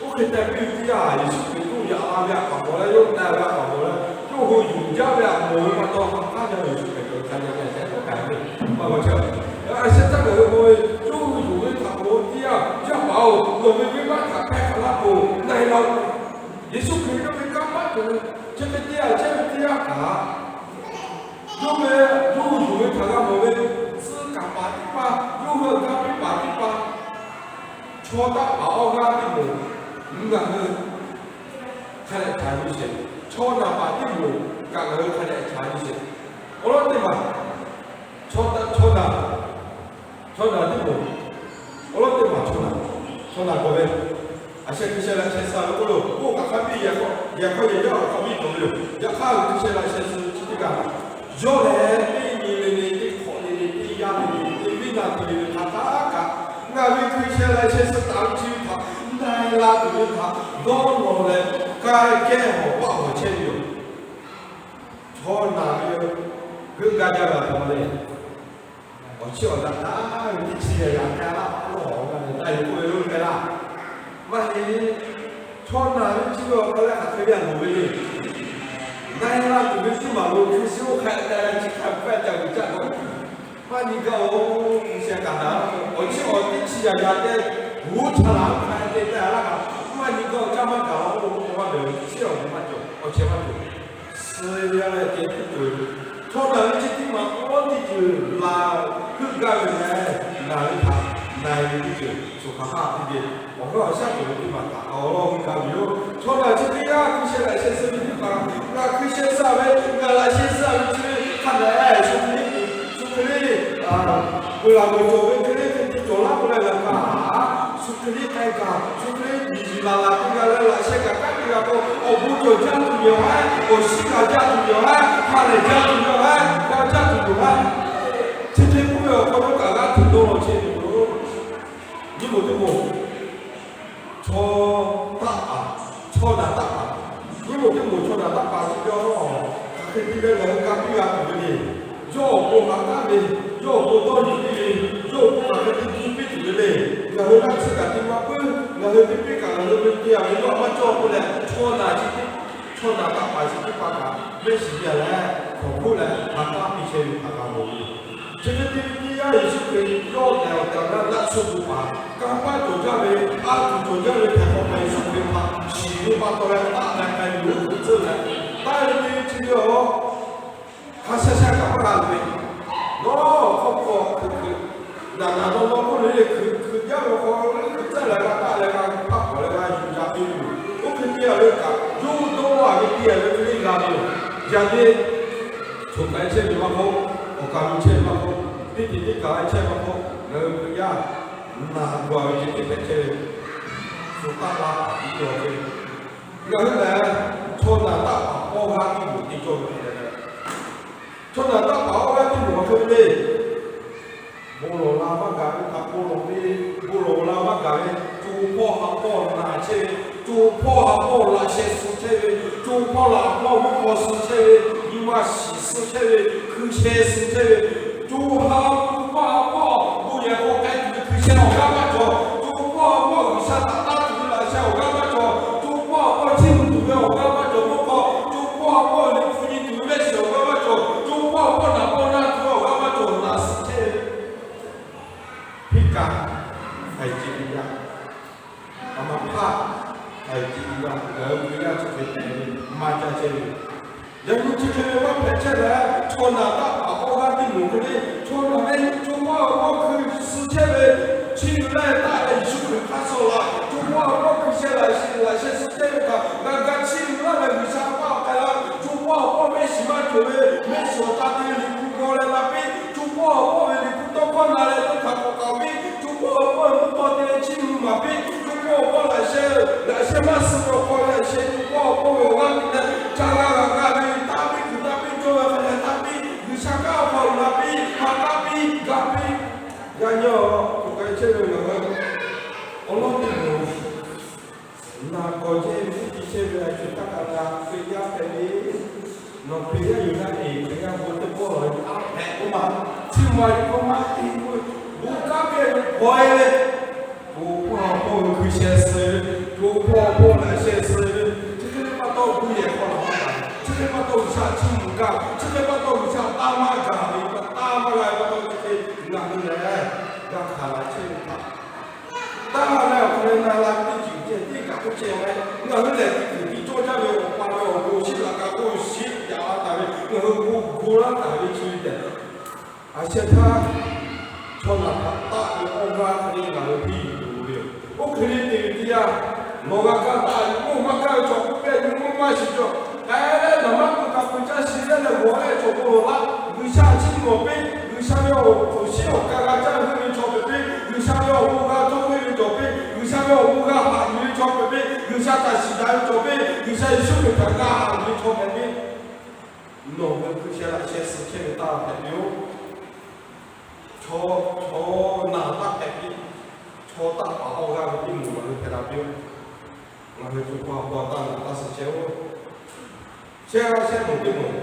oˇ hk'e teh piˇ ve teˇ yanˇ, Yeˍsuˆ Hkriꞈ yawˇ yaꞈ la ve a k'aꞈ mawˬ leh, yawˇ teh ve a k'aꞈ mawˬ leh, yawˇ hui yuˬ jaˇ ve a mawˬ ve pa taw, ha k'aˉ jaˇ ve Yeˍsuˆ Hkriꞈ hk'a ca leh tehꞈ k'oˆ kaꞈ ve, a ma ceh, a sheh caˇ kaꞈ ve k'o ve, yawˇ hui yuˬ ve htaꞈ k'oˆ teˇ yanˇ, yaˇ paˍ-oˬ, nawˬ ve venˇbaˆ htaꞈ hpehˇ hk'a laˇ k'o, na e la Yeˍsuˆ Hkriꞈ yawˇ ve kanˇ paˆ cawˬ ve, chi hk'e te a chehˇ ve teˇ yanˇ kaꞈ, yawˇ ve, yawˇ hui yuˬ ve htaꞈ g'a mawˬ ve, tcuh kaˍ paˍ teˇ hpaˍ, yawˇ hui g'a piˇ paˍ teˇ hpaˍ, chaw taˆ paˍ awˇ g'aˇ teˇ moˍ, ngaˬ hui hk'a dehꞈ htaꞈ nyi sheˍ. Chaw naˬ paˍ teˇ moˍ kaꞈ ngaˬ hui hk'a dehꞈ htaꞈ nyi sheˍ. Awˬ lawn teˇ maˬ, chaw naˬ, chaw naˬ teˇ moˍ, awˬ lawn teˇ maˬ chaw naˬ, chaw naˬ k'awꞈ ve, a sheh hkui sheh laꞈ sheh suh ve k'oˆ lo, oˇ kaꞈ hk'a piˇ yehˬ hk'aw, yehˬ hk'aw yehˬ yaˇ awˬ hk'a piˇ cawˬ ve yoˬ. Yaꞈ hk'aˇ ve hkui sheh laꞈ sheh suh chi teˇ g'aˇ, yawˇ lehˬ teˇ nyi le le, teˇ hk'awꞈ le le, teˇ yanˇ le le, teˇ viˉ naˬ te le le hk'a htaˇ kaꞈ, ngaˬ ve hkui sheh laꞈ sheh suh taˍ ve chi ve htaꞈ na e la tuˬ ve htaꞈ dawˇ law leh, k'ai kehˇ hawˬ paˆ hawˬ chehˇ ve yoˬ. Chaw naˬ ve geuˆ gaˇ jaˇ ve a htoꞈ ma le. Awˬ chiˇ awˬ daꞈ taˍ ve teˇ chi yaꞈ yaꞈ k'ai laˇ, a lawˇ hawˬ g'a leh taˇ yuˬ k'oˆ ve lo k'ai laˇ. Maˇ heˆ, chaw naˬ ve chi ve awˬ hk'aw leh hk'aˬ hk'e ve a loˍ ve le. Na e la tuˬ ve teˇ maˬ lo hkui shiˍ oˇ hk'a teh leh chi hk'a pehˇ ca vuˬ caˆ k'o, maˇ nyi gaˇ-oˬ. Hkui sheh kaꞈ naˬ, awˬ chiˇ awˬ teˇ chi yaꞈ yaꞈ k'ai, g'uˇ cha laˬ hk'a te teh laˇ kaꞈ, maˇ nyi gaˇ-oˬ. Caˇ maˇ gaˬ-oˬ. Maˇ dehꞈ chi awˬ maˇ cawˬ, awˬ chehˇ maˇ cawˬ. Suh ve a leh ceh tiˉ cawˬ ve. Chaw naˬ ve chi teˇ maˬ awˬ teˇ ceuˬ laˬ heuˆ gaˇ ve leh, naˬ ve htaꞈ na e ve teˇ ceuˬ, shuˍ hk'aˬ htaˇ teˇ geh awˬ g'aˇ awˬ shaˉ cawˬ ve teˇ maˬ htaꞈ awˬ lawn hui g'a ve yoˬ. Chaw naˬ chi teˇ g'aˇ hkui sheh laꞈ sheh suh ve teˇ hpaˍ, ngaˬ hkui sheh suh ve, ngaˬ laꞈ sheh suh ve chi ve hk'a dehꞈ shu hk'e le, shu hk'e le, peuˬ laˬ peuˬ cawˬ ve hk'e le, hk'e te cawˬ laˇ k'oˆ leh g'a kaꞈ, shu hk'e le k'ai kaꞈ, shu hk'e le miˬ miˬ laˬ laˬ te g'a leh laꞈ sheh kaꞈ kanˉ te g'a k'o, awˬ bon cawˬ jaˇ tuˬ yoˬ haˉ, awˬ shiˉ g'a jaˇ tuˬ yoˬ haˉ, ha lehˬ jaˇ tuˬ yoˬ haˉ, g'a jaˇ tuˬ yoˬ haˉ. Chi hk'e k'oˆ ve awˬ hk'aw lo kaꞈ g'a tuˬ dawˇ law chehˇ ve yoˬ. Nyi moˍ teˇ moˍ, chaw taˆ paˍ, Chaw naˬ taˆ paˍ, nyiˇ moˍ teˇ moˍ chaw naˬ taˆ paˍ chi yawˇ hk'aˬ hk'e te leh ngaˬ hui ga piˇ g'a tuˬ ve le. Yawˇ awˬ pon haꞈ k'aˉ ve, yawˇ awˬ pon dawˇ nyi piˇ ve, yawˇ awˬ pon hk'aˬ hk'e te tu piˇ tuˬ ve le. Ngaˬ hui laˇ tsuhˇ kaꞈ te maˇ puiˉ, ngaˬ hui teˇ piˇ kaꞈ ngaˬ hui ve te a ve yawˇ maˇ cawˇ k'oˆ leh, chaw naˬ chi teˇ, chaw naˬ taˆ paˍ chi teˇ hpaˍ kaꞈ mehˆ shiˍ ve a leh, hkawˍ hkuˆ leh haꞈ k'aˉ piˇ chehˇ ve htaꞈ g'a mawˬ ve. Chi hk'e te ve teˇ yanˇ, Yeˍsuˆ Hkriꞈ yawˇ tehˬ awˬ tehˬ awˬ na laˇ tsuhˇ gu paˍ, kanˇ paˆ cawˬ jaˇ ve, a tuˬ cawˬ jaˇ ve htaꞈ k'awꞈ pa Yeˍsuˆ Hkriꞈ htaꞈ shiˍ ve pa taw leh taˆ leh k'ai ve yoˬ. Hk'e tcuhˉ leh, taˆ ve teˇ chi ve a, hk'a sha sha kaꞈ maˇ g'a ve, nawˬ hk'aw hk'aw hkui hkui, naˬ naˬ dawˇ dawˇ k'oˆ le le hkui hkui jaˇ ve awˬ hk'aw lo hkui tcuhˉ leh g'a taˆ leh g'a hpaˆ k'awꞈ leh g'a yuˬ yaꞈ ve yoˬ. Oˇ hk'e te a ve kaꞈ, yawˇ hui dawˇ law ve te a ve hk'e le g'a ve yoˬ. Yaꞈ nyi choˬ k'ai chehˇ ve maˇ k'oˆ, awˬ kaˬ lo chehˇ ve maˇ k'oˆ, teˇ tiꞈ teˇ kaˬ chehˇ maˇ k'oˆ, ngaˬ hui Hkriꞈ yaˇ naˬ gu a ve ceh teˇ hpehꞈ chehˇ ve, shu taˆ laˇ a tiˉ law chehˇ ve, ngaˬ hui lehˬ, chaw naˬ taˆ paˍ awˇ g'aˇ teˇ moˍ te cawˇ ve hk'e leh, chaw naˬ taˆ paˍ awˇ g'aˇ teˇ moˍ awˬ hk'e le, bon lawˬ la maˇ gaˬ ve htaꞈ bon lawˬ ve, bon lawˬ la maˇ gaˬ ve, co hpawˇ ha hpawˇ naˬ chehˇ ve, co hpawˇ ha hpawˇ laꞈ sheh suh chehˇ ve, co hpawˇ laꞈ hpawˇ mvuhˇ hk'aw suh chehˇ ve, nyi ma shiˍ suh chehˇ ve, hkui sheh suh chehˇ ve, co ha hpawˇ ha hpawˇ bon yehˬ hk'aw k'ai tuˬ ve hkui sheh awˬ g'aˇ maˇ cawˬ. Co hpawˇ ha hpawˇ G'uiˬsha htaꞈ taˇ tuˬ ve laꞈ sheh awˬ g'aˇ maˇ cawˬ. Co hpawˇ ha hpawˇ chiˇ mvuh tuˬ ve awˬ g'aˇ maˇ cawˬ. Mvuhˇ hk'aw co hpawˇ ha hpawˇ liꞈ hpu nyi tuˬ ve mehˆ shiˍ awˬ g'aˇ maˇ cawˬ. Co hpawˇ ha hpawˇ naˍ pawˇ naˇ tuˬ ve awˬ g'aˇ maˇ cawˬ. Naˬ suh chehˇ ve, hpiˇ kaꞈ haiˬ ce ve yaˇ, a ma hpaˇ haiˬ ce ve yaˇ, ngaˬ hui ve yaˇ chi hk'e te ve maˇ jaˇ chehˇ ve. Yaꞈ nyi chi hk'e ve maˇ hpehꞈ chehˇ leh, chaw naˬ taˆ paˍ awˇ g'aˇ teˇ moˍ hk'e le, chaw naˬ ve co hpawˇ ha hpawˇ hkui suh chehˇ ve, chi yuˬ leh taˆ leh Yeˍsuˆ Hkriꞈ hk'aˇ suh la. Co hpawˇ ha hpawˇ hkui sheh laꞈ sheh laꞈ sheh suh chehˇ ve kaꞈ, g'a ga chiˇ mvuh laˇ leh G'uiˬsha hpaˇ awˬ k'ai la. Co hpawˇ ha hpawˇ mehˆ shiˍ maˇ cawˬ ve, mehˆ shiˍ awˬ ta te ve liꞈ hpu gaw leh na piˇ. Co hpawˇ ha hpawˇ ve liꞈ hpu tawˇ hkawˇ na leh yawˇ htaꞈ k'awꞈ k'aoˍ piˇ. Co hpawˇ ha hpawˇ ve mvuhˇ hpawˇ te leh chiˇ mvuh maˍ piˇ. Co hpawˇ ha hpawˇ laꞈ sheh, laꞈ sheh maˇ suh ve awˬ hk'aw laꞈ sheh co hpawˇ ha hpawˇ ve awˬ g'aˇ piˇ leh, ca g'a g'a g'a ve taˇ piˇ kuiˬ taˇ piˇ cawˇ ve hk'a leh taˇ piˇ, G'uiˬsha kanˉ awˬ hk'aw lo la piˇ, ha k'aˉ piˇ, ga piˇ. Yaꞈ nyi awˬ hk'aw k'ai chehˇ ve ngaˬ hui awˬ lawn teˇ moˍ naˬ gawˬ chehˇ ve teˇ ceuˬ chehˇ ve a ceuˬ htaˇ kaꞈ ngaˬ Hkriꞈ yaˇ hpehꞈ ve, nawˬ Hkriꞈ yaˇ yoˬ laˇ e Hkriꞈ yaˇ bon teˇ pawˆ lawˬ ve a hpehꞈ k'oˆ ma, chi ma ve k'oˆ ma te k'oˆ, bon kanˉ hpehꞈ ve k'awꞈ e ve, co hpawˇ ha hpawˇ ve hkui sheh suh ve, co hpawˇ ha hpawˇ laꞈ sheh suh ve, chi hk'e ve pa taw bon yehˬ hk'aw laˬ maˇ gaˬ, chi hk'e pa taw G'uiˬsha chiˇ mvuh gaˇ, chi hk'e pa taw G'uiˬsha taˇ maˇ gaˬ ve pa taw, taˇ maˇ g'a ve pa taw chi hk'e ngaˬ hui lehˬ g'a hkanˍ la chehˇ ve htaꞈ taˇ leh awˬ hk'aw leh na la ve teˇ ceuˬ ceh teˇ kaꞈ k'oˆ ceh leh, ngaˬ hui lehˬ teˇ kuiˬ tiˇ cawˇ jaˇ ve awˬ pa ve awˬ bon shiˉ laꞈ ka k'oˆ ve shiˉ yaꞈ la taˍ ve, ngaˬ hui bon gu laˇ taˍ ve chi ve tehꞈ, a sheh htaˇ chaw naˬ htaꞈ taˆ ve awˇ g'aˇ hk'e le ngaˬ hui piˇ yuˬ tuˬ ve yoˬ. Oˇ hk'e le te ve teˇ yanˇ, nawˬ g'a kaˇ taˆ ve, oˇ maˇ kaˇ ve chaw k'oˆ pehˇ ve, oˇ maˇ shiˍ cawˬ, k'ai leh naˬ maˇ k'oˆ kaꞈ k'oˆ caˇ shiˍ leh leh g'awˬ leh cawˬ bon lawˬ laˇ. G'uiˬsha chiˇ mvuh piˇ, G'uiˬsha ve awˬ hk'aw shiˉ awˬ ka g'a caˇ ve chaw hpehꞈ piˇ, G'uiˬsha ve awˬ bon g'a tawˇ ve chaw hpehꞈ piˇ, G'uiˬsha ve awˬ bon g'a haꞈ yuˬ ve chaw hpehꞈ piˇ, G'uiˬsha htaꞈ shiˍ daꞈ ve chaw hpehꞈ piˇ, G'uiˬsha Yeˍsuˆ Hkriꞈ htaꞈ g'a haꞈ yuˬ ve chaw hpehꞈ piˇ, nawˬ ve hkui sheh laꞈ sheh suh chehˇ ve taˇ hpehꞈ piˇ-oˬ. Chaw, chaw naˬ taˇ hpehꞈ piˇ, chaw taˇ paˍ awˇ g'aˇ ve teˇ moˍ ngaˬ hui hpehꞈ la piˇ-oˬ. Ngaˬ hui co hpawˇ ha hpawˇ taˇ naˬ taˇ suh chehˇ-oˬ. Chehˇ g'a chehˇ moˍ teˇ moˍ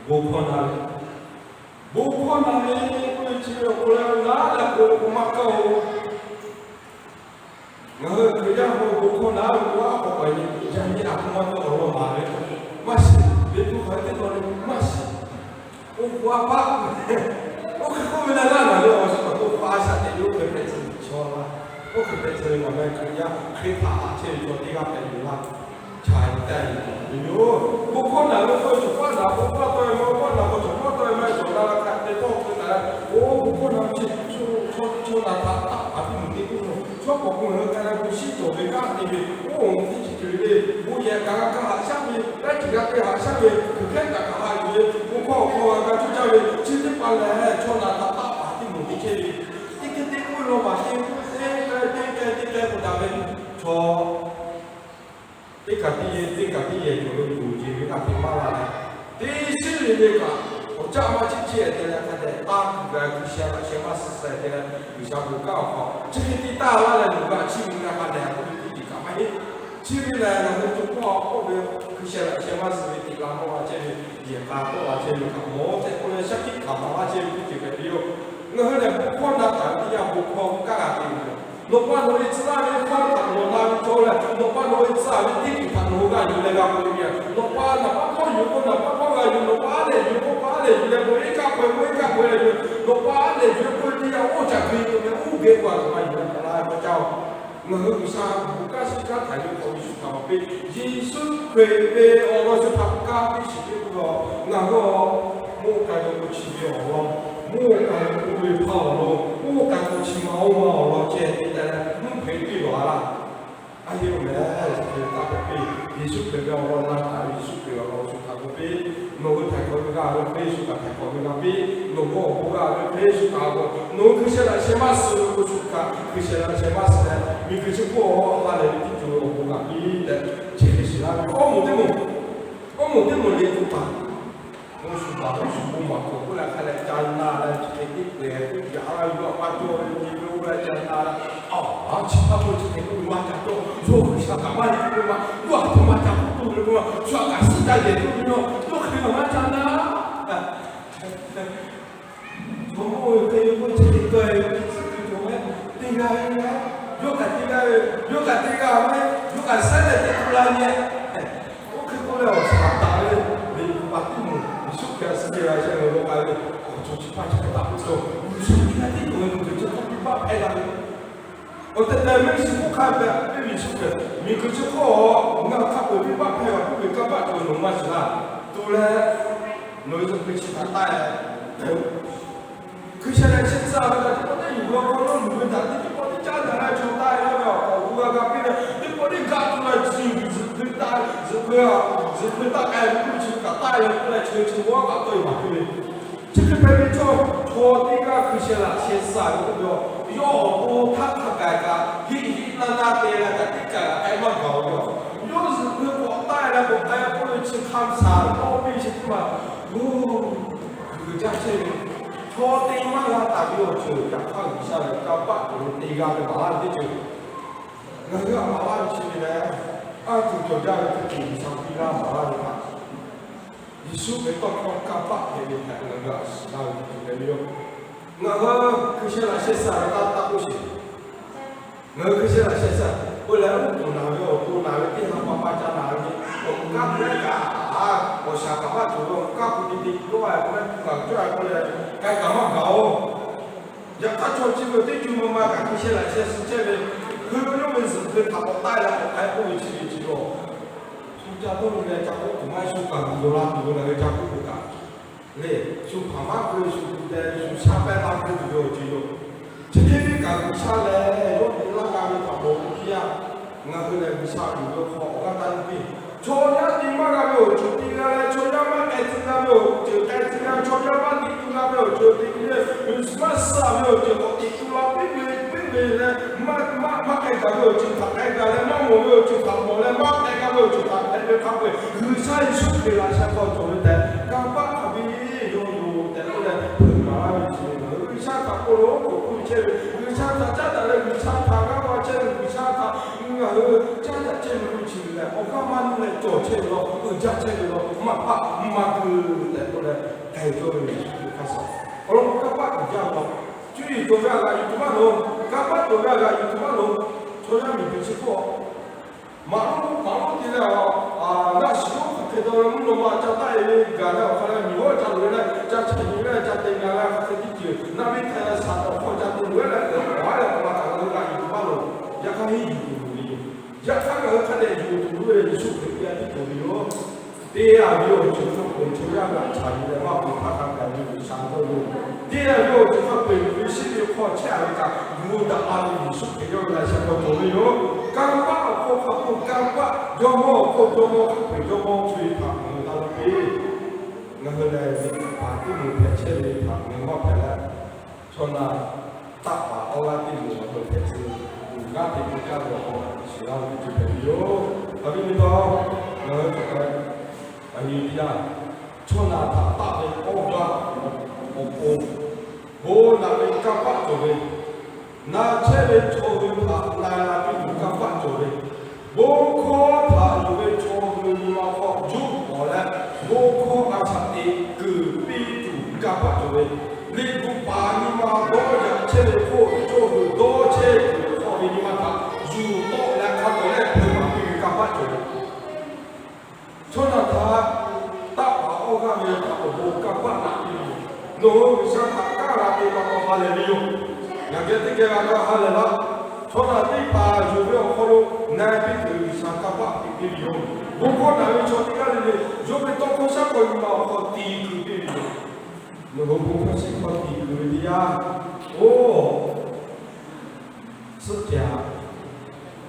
bon hkawˇ na ve, bon hkawˇ na ve k'oˆ ve chi ve awˬ hk'aw lo naˉ leh k'o k'o maˇ kaˇ-oˬ. Ngaˬ hui Hkriꞈ yaˇ hk'aw bon hkawˇ na ve k'o, a k'awꞈ k'awꞈ nyi yaꞈ nyi a hk'aw ma ve awˬ lawn maˍ ve k'o, maˇ shiˍ ve tuˇ hk'aˬ ve teˇ tawn le maˇ shiˍ. Oˇ hk'aw a paˆ, oˇ hk'e k'oˆ ve leh laˇ naˬ ve awˬ suhˍ awˬ to hk'aw a shaꞈ teꞈ ve oˇ hk'e hpehꞈ tcuh ve chaw laˇ. Oˇ hk'e hpehꞈ tcuh ve ngaˬ meh Hkriꞈ yaˇ Hkriꞈ htaꞈ haꞈ chehˇ ve chaw teˇ g'aˇ hpehꞈ ve laˇ. Chaꞈ taˇ ve yoˬ. Bon hkawˇ naˬ ve k'o, chaw paˆ naˬ k'o paˆ tawˆ ve maˇ, paˆ naˬ k'o chaw paˆ tawˆ ve maˇ, chaw na la hk'a te tawˇ hk'e taˍ leh, oˇ bon hkawˇ naˬ ve chi chaw naˬ htaꞈ taˆ paˍ teˇ moˍ teˇ k'oˆ lo, chaw k'awꞈ k'oˆ ngaˬ hui hk'a leh bon shiˉ cawˬ ve kanˉ te ve, oˇ teˇ chi ceuˬ le, bon yehˬ kaꞈ g'a kaˇ haꞈ shaˉ ve, laiˉ ceuˬ g'a te haꞈ shaˉ ve, kuˬ hkehˉ kaꞈ kaꞈ haꞈ yuˬ ve, bon hkawˇ awˬ hk'aw g'a kaˇ cuˇ caˇ ve, chi teˇ hpaˍ lehˬ chaw naˬ htaꞈ taˆ paˍ teˇ moˍ teˇ chehˇ ve, teˇ hk'e te k'oˆ ve law maˍ te k'oˆ ve, teˇ k'ai teˇ k'ai teˇ k'ai k'oˆ daꞈ ve, chaw teˇ kaꞈ teˇ yehˬ, teˇ kaꞈ teˇ yehˬ cawˬ ve yoˬ jeˬ ve kaꞈ te maˇ la leh, teˇ shiˉ le le kaꞈ awˬ caˆ maˇ chiˇ chiˇ-e te leh hk'a dehꞈ taˇ kuˬ g'a, G'uiˬsha laꞈ sheh maˇ suh suh-e te leh, G'uiˬsha bon kanˉ awˬ hk'aw chi hk'e te taˇ laˇ leh luˬ g'a chiˇ mvuh leh hk'a dehꞈ k'oˆ ve teˇ ceuˬ kaꞈ maˇ heˆ. Chi ve lehˬ, ngaˬ hui co hpawˇ k'oˆ ve, hkui sheh laꞈ sheh maˇ suh ve teꞈ la mawˇ la chehˇ ve, yehˬ k'a tawˆ la chehˇ ve htaꞈ mawˬ tehꞈ k'oˆ leh, shaˉ hkiˆ hkanˍ maˍ laˇ chehˇ ve teˇ ceuˬ hpehꞈ ve yoˬ. Ngaˬ hui lehˬ, bon hkawˇ na taˍ ve teˇ yanˇ, bon hkawˇ kaˇ g'a te ve yoˬ. Nawˬ pa nawˬ ve tcuh laˇ ve hkawˇ htaꞈ nawˬ na ve chaw lehˬ, nawˬ pa nawˬ ve tcuh ve teˇ ceuˬ htaꞈ nawˬ hui g'a yuˬ leh g'a k'oˆ ve yoˬ. Nawˬ pa naˍ baˆ hkawˇ yuˬ k'o, naˍ baˆ hkawˇ g'a yuˬ. Nawˬ pa aˉ lehˬ yuˬ k'o, pa aˉ lehˬ yuˬ leh, bon iˉ kaˆ hkaweh bon iˉ kaˆ hkaweh leh yuˬ. Nawˬ pa aˬ lehˬ yuˬ k'oˆ ve teˇ yanˇ, oˇ caꞈ hkui ve meh uˉ geh k'o a htoꞈ ma yuˬ leh hk'aˬ la ve maˇ caˇ oˬ. Ngaˬ hui G'uiˬsha bon kanˉ shiˍ kanˉ htaiˍ ve hk'aw Yeˍsuˆ htaꞈ maˍ piˇ. Yeˍsuˆ Hkriꞈ ve awˬ lawn chi htaꞈ kanˉ piˇ shiˍ piˇ k'oˆ ve, ngaˬ hui mvuhˇ k'ai ve k'o chi ve awˬ lawn, mvuhˇ k'ai ve k'o ve hpaˇ awˬ lawn, mvuhˇ k'ai k'o chi ma oˇ ma awˬ lawn ceh te tehꞈ mvuhˇ hpehꞈ piˇ lawˬ a laˇ. A yehˬ oˬ meh, chi hk'e taˇ hpehꞈ piˇ. Yeˍsuˆ Hkriꞈ ve awˬ lawn na taˍ ve Yeˍsuˆ Hkriꞈ awˬ lawn chi htaꞈ k'oˆ piˇ. Nawˬ hui htaiˍ hk'awꞈ ve g'a ve Hkriꞈ Yeˍsuˆ kaꞈ htaiˍ hk'awꞈ ve g'a piˇ. Nawˬ hui awˬ bon g'a ve Hkriꞈ Yeˍsuˆ kaꞈ a k'o, nawˬ hui hkui sheh laꞈ sheh maˇ suh ve k'o, shu kaꞈ hkui sheh laꞈ sheh maˇ suh leh, miˬguiˬ chi hk'oˆ a ha lehˬ ve teˇ ceuˬ awˬ bon g'a piˇ tehꞈ chi hk'e shiˍ laˇ ve. Awˇ moˍ teˇ moˍ, awˇ moˍ teˇ moˍ le tuˬ paˍ, oˇ shu baˬ oˇ shu bon maˍ k'awꞈ k'oˆ leh hk'a leh ca na leh chi hk'e teˇ pehˍ teˇ yaꞈ la yuˬ a pa cawˇ ve nyi ve oˇ leh ca na leh, a, chi hk'a peu chi hk'e k'oˆ ve maˇ ca cawˇ. Yawˇ G'uiˬsha kaꞈ maˇ heˆ k'oˆ ve maˇ, yawˇ a htoꞈ ma ca k'oˆ tuˬ ve k'oˆ ma, shu a kaꞈ suhˉ ca yehˬ tuˬ ve naw, yawˇ hk'e maˇ ca na. Jawˇmawˇ ve hk'e ve k'oˆ chi hk'e tawˆ e ve, tcuhˉ kuiˬ cawˬ ve, teˇ g'aˇ ve, yawˇ kaꞈ teˇ g'aˇ ve, yawˇ kaꞈ teˇ g'aˇ ve, yawˇ kaꞈ saiˉ leh teˇ tu la nyi. Oˇ hk'e k'oˆ leh awˬ shaˍ taˍ ve, ve pa teˇ moˍ Yeˍsuˆ Hkriꞈ a suhˉ te la sheh ngaˬ hui g'a k'ai ve, awˬ cawˬ chi hpaˇ chi hk'e taˍ k'oˆ cawˬ, G'uiˬsha teˇ g'aˇ tiˉ cawˬ ve miˬguiˬ chi hk'oˆ piˇ baˆ hpehˇ la ve. Awˬ tehˬ tehˬ mehˆ shiˍ hk'oˆ hk'a hpehꞈ piˇ ve Yeˍsuˆ Hkriꞈ, miˬguiˬ chi hk'oˆ ngaˬ hk'a peu-eˬ piˇ baˆ hpehˇ g'a k'oˆ ve kanˇ paˆ cawˬ ve nawˬ maˇ shiˍ laˇ. Tu leh nawˬ hui zuhꞈ hkui chi htaꞈ taˆ e, hkui sheh laꞈ sheh tcuh ve htaꞈ teˇ pawˆ teˇ yuˬ ve awˬ hk'aw lo luˬ ve htaꞈ teˇ pawˆ teˇ caˉ daꞈ leh chaw taˆ e laˇ ve awˬ hk'aw lo g'a ga piˇ leh, teˇ pawˆ teˇ gaˆ tu leh chi zuhꞈ hkui taˆ, zuhꞈ hkui, zuhꞈ hkui taˆ k'ai ve k'oˆ ve chi kaꞈ taˆ e k'oˆ leh chi chi g'awˇ kaꞈ tawˆ e maˍ piˇ ve. Chi hk'e hpehꞈ ve chaw, chaw teˇ g'aˇ hkui sheh laꞈ sheh suh ve k'oˆ ve, yawˇ awˬ to htaˇ hk'a gaˬ kaꞈ hiˆ hiˆ naˇ naˇ te leh kaꞈ teˇ kaˬ kaꞈ k'ai maˇ gaˬ ve yoˬ. Yawˇ zuhꞈ hkui k'awꞈ taˆ e leh k'awꞈ k'ai k'oˆ ve chi hk'a shaˍ tawˇ piˇ chi teˇ maˬ, oˇ, g'uiˬ jaˇ chehˇ ve, chaw te maˇ g'a taˍ ve awˬ ceuˬ yaꞈ hk'aˇ G'uiˬsha lehˬ kanˇ paˆ cawˬ ve te g'a ve maˍ laˇ ve teˇ ceuˬ. Ngaˬ hui a maˍ laˇ ve chi ve lehˬ, a tuˬ cawˬ jaˇ ve teˇ ceuˬ G'uiˬsha piˇ laˇ maˍ laˇ ve htaꞈ Yeˍsuˆ ve tawˇ hkawˇ kanˇ paˆ hpehꞈ ve htaꞈ ngaˬ hui a shiˍ laˇ ve teˇ ceuˬ hpehꞈ ve yoˬ. Ngaˬ hui hkui sheh laꞈ sheh suh ve taˇ taˆ k'oˆ sheˍ. Ngaˬ hui hkui sheh laꞈ sheh suh, oˇ leh oˇ tuˬ naˬ ve awˬ to naˬ ve teˇ ha pa pa ca naˬ ve, awˬ kaˇ hk'e kaꞈ, awˬ shaˍ kaꞈ maˇ cawˬ ve awˬ kaˇ hpu te te dawˇ a k'o leh, ngaˬ cawˇ a k'o leh, k'ai kaꞈ maˇ gaˬ oˬ. Yaꞈ hk'aˇ chaw chi ve teˇ co ma ma kaꞈ hkui sheh laꞈ sheh suh chehˇ ve, hkui ve yawˇ ve zuhꞈ hkui htaꞈ k'awꞈ taˆ e leh k'awꞈ k'ai k'oˆ ve chi ve chi lawˬ. Shu ca dawˇ nyi leh ca k'oˆ tuˬ maˇ heˆ, shu kaꞈ g'uiˬ dawˬ la tuˬ ve ngaˬ hui ca k'oˆ k'o kaꞈ le, shu hpaˍ maˇ keu shu ku te shu shaˉ pehˇ taˇ keu tuˬ ve awˬ ceuˬ yoˬ. Chi hk'e ve kaꞈ G'uiˬsha lehˬ yawˇ te laˇ g'a ve htaꞈ mawˬ ve teˇ yanˇ, ngaˬ hui lehˬ G'uiˬsha yuˬ ve hk'aw awˬ g'aˇ taˇ nyi piˇ. Chaw yaˇ te maˇ g'a ve awˬ ceuˬ te g'a leh, chaw yaˇ maˇ k'ai tcuh g'a ve awˬ ceuˬ k'ai tcuh g'a, chaw yaˇ maˇ te tu g'a ve awˬ ceuˬ te tu leh, maˇ suh ve awˬ ceuˬ k'awꞈ te tu la piˇ ve piˇ ve leh, maˇ maˇ k'ai gaˬ ve awˬ ceuˬ htaꞈ k'ai gaˬ leh, maˇ mawˬ ve awˬ ceuˬ htaꞈ mawˬ leh, maˇ k'ai gaˬ ve awˬ ceuˬ htaꞈ hpehꞈ ve hk'a peu-eˬ G'uiˬsha Yeˍsuˆ Hkriꞈ laꞈ sheh hk'aw cawˬ ve tehꞈ kanˇ paˆ hk'a biˇ yawˇ yoˬ tehꞈ k'oˆ leh hpeuꞈ maˍ laˇ ve chi ve, G'uiˬsha htaꞈ k'oˆ lo k'oˆ piˇ chehˇ ve, G'uiˬsha htaꞈ caˉ daꞈ leh G'uiˬsha htaꞈ g'aˇ va chehˇ ve, G'uiˬsha htaꞈ ngaˬ hui caˉ daꞈ chehˇ ve k'oˆ chi ve lehˬ, awˬ g'aˇ maˇ nuˇ leh cawˬ chehˇ ve law, uiˍ jaˇ chehˇ ve law, maˇ paˆ maˇ gu tehꞈ k'oˆ leh k'ai cawˇ ve Yeˍsuˆ Hkriꞈ hk'a shuˍ awˬ lawn kanˇ paˆ uiˍ jaˇ ve law. Cuˇ yiˍ cawˬ ve a g'aꞈ yuˬ tuˬ maˇ loˍ, kanˇ paˆ cawˬ ve a g'aꞈ yuˬ tuˬ maˇ loˍ. Chaw yaˇ miˬguiˬ chi hk'oˆ maˍ lonˉ maˍ lonˉ te leh, a, naˆ shiˍ lonˉ hk'aˬ hk'e dawˇ leh mvuhˇ naw ma ca taˆ e ve gaˬ leh awˬ hk'aw leh miˬ g'awˇ ca loꞈ e leh ca chaꞈ nyi leh ca te g'a leh hk'aˬ hk'e teˇ ceuˬ naˆ ve htaꞈ yaꞈ shaˍ awˬ hk'aw ca te loꞈ e leh k'awꞈ haˉ leh k'awꞈ ma kaꞈ ngaˬ hui g'aꞈ yuˬ tuˬ maˇ loˍ. Yaꞈ hk'aˇ henˇ yuˬ tuˬ loˍ ve yoˬ. Yaꞈ hk'aˇ ngaˬ hui hk'a dehꞈ yuˬ tuˬ loˍ ve Yeˍsuˆ Hkriꞈ teˇ g'aˇ tiˉ cawˬ ve yoˬ. Te a ve awˬ ceuˬ hk'a peu-eˬ chaw yaˇ g'aꞈ chaꞈ nyi leh maˇ pu htaˇ hk'a gaˬ ve G'uiˬsha dawˇ ve yoˬ. Te a ve awˬ ceuˬ hk'a peu-eˬ miˬguiˬ ve sheˆ ve hk'aw chehˇ a ve kaꞈ, yuˬ daꞈ la ve Yeˍsuˆ Hkriꞈ yawˇ ve laꞈ sheh hk'aw cawˬ ve yoˬ. Kanˇ paˆ awˬ hk'aw hk'a peu-eˬ kanˇ paˆ, jawˇmawˇ awˬ hk'oˆ jawˇmawˇ hk'a peu-eˬ jawˇmawˇ hk'oˆ ve htaꞈ ngaˬ hui g'a lo ve, ngaˬ hui lehˬ ve paˍ teˇ moˍ hpehꞈ chehˇ ve htaꞈ ngaˬ hui maˇ hpehꞈ leh, chaw naˬ taˆ paˍ awˬ g'aˇ teˇ moˍ ngaˬ hui hpehꞈ chehˇ ve, g'aˇ hteꞈ k'oˆ kaˇ ve awˬ hk'aw shiˍ laˇ ve teˇ ceuˬ hpehꞈ ve yoˬ. Hk'aˬ ve nyi taw, ngaˬ hui hk'aˬ hk'e a nyi teˇ yanˇ, chaw naˬ htaꞈ taˆ ve awˬ g'aˇ awˬ pon, bon naꞈ ve kanˇ paˆ cawˬ ve, na chehˇ ve chaw hui htaꞈ na g'a piˇ tuˬ kanˇ paˆ cawˬ ve, bon hkawˇ Nawˬ hui G'uiˬsha htaꞈ kaˉ g'a te pa taw ha lehˬ ve yoˬ. Ngaˬ geh teˇ geh g'a kaˇ ha lehˬ laˇ. Chaw naˬ teˇ hpaˍ yonˍ ve awˬ hk'aw lo na piˇ tuˬ G'uiˬsha kanˇ paˆ piˇ ve yoˬ. Bon hkawˇ naˬ ve chaw teˇ g'aˇ le le, yawˇ ve tawˇ hkawˇ shaˉ hk'aw nyi ma awˬ hk'aw tiˍ kuiˬ piˇ ve yoˬ. Nawˬ hui bon hkawˇ shaˉ hk'aw tiˍ kuiˬ ve teˇ yanˇ, oˇ suhˉ teꞈ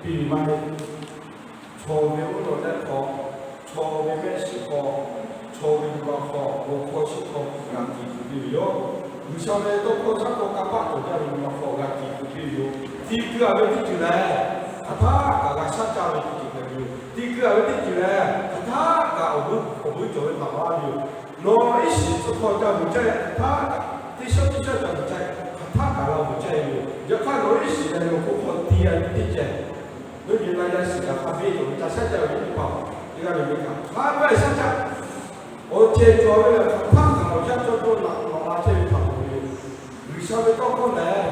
piˇ ve maˇ heˆ. Chaw ve oˉ nawˬ tehꞈ hk'aw, chaw ve mehˆ shiˍ hk'aw, chaw ve nyi ma hk'aw, awˬ hkawˇ shaˉ hk'aw g'a tiˍ kuiˬ piˇ ve yoˬ. G'uiˬsha ve tawˇ hkawˇ shaˉ hk'aw kanˇ paˆ cawˬ jaˇ ve nyi ma hk'aw g'a tiˍ kuiˬ piˇ ve yoˬ. Tiˍ kuiˬ a ve teˇ ceuˬ lehˬ, hk'aˬ htaˇ kaꞈ g'a shaˉ caˇ ve teˇ ceuˬ hpehꞈ ve yoˬ. Tiˍ kuiˬ a ve teˇ ceuˬ lehˬ, hk'aˬ htaˇ kaꞈ awˬ bon, awˬ bon cawˬ ve htaꞈ maˍ laˇ ve yoˬ. Nawˬ iˉ shiˍ tcuh hk'aw ca vuiˬ caˇ, hk'aˬ htaˇ kaꞈ teˇ shaˉ teˇ shaˉ ca vuiˬ caˇ, hk'aˬ htaˇ kaꞈ g'a vuiˬ caˇ ve yoˬ. Yaꞈ hk'aˇ nawˬ iˉ shiˍ lehˬ nawˬ hk'oˆ hk'aw tiˍ a ve teˇ ceuˬ, nawˬ nyi ma yaˇ shiˍ kaꞈ hk'a biˇ cawˬ ve ca shaˉ caˇ ve teˇ hpaˍ, teˇ g'aˇ ve le kaꞈ hk'a biˇ shaˉ caˇ. Awˬ cehˬ cawˬ ve lehˬ, hk'aˬ htaˇ kaꞈ awˬ shaˉ cawˇ cawˇ naꞈ nawꞈ la chehˇ ve htaꞈ k'oˆ ve yoˬ. G'uiˬsha ve tawˇ hkawˇ lehˬ,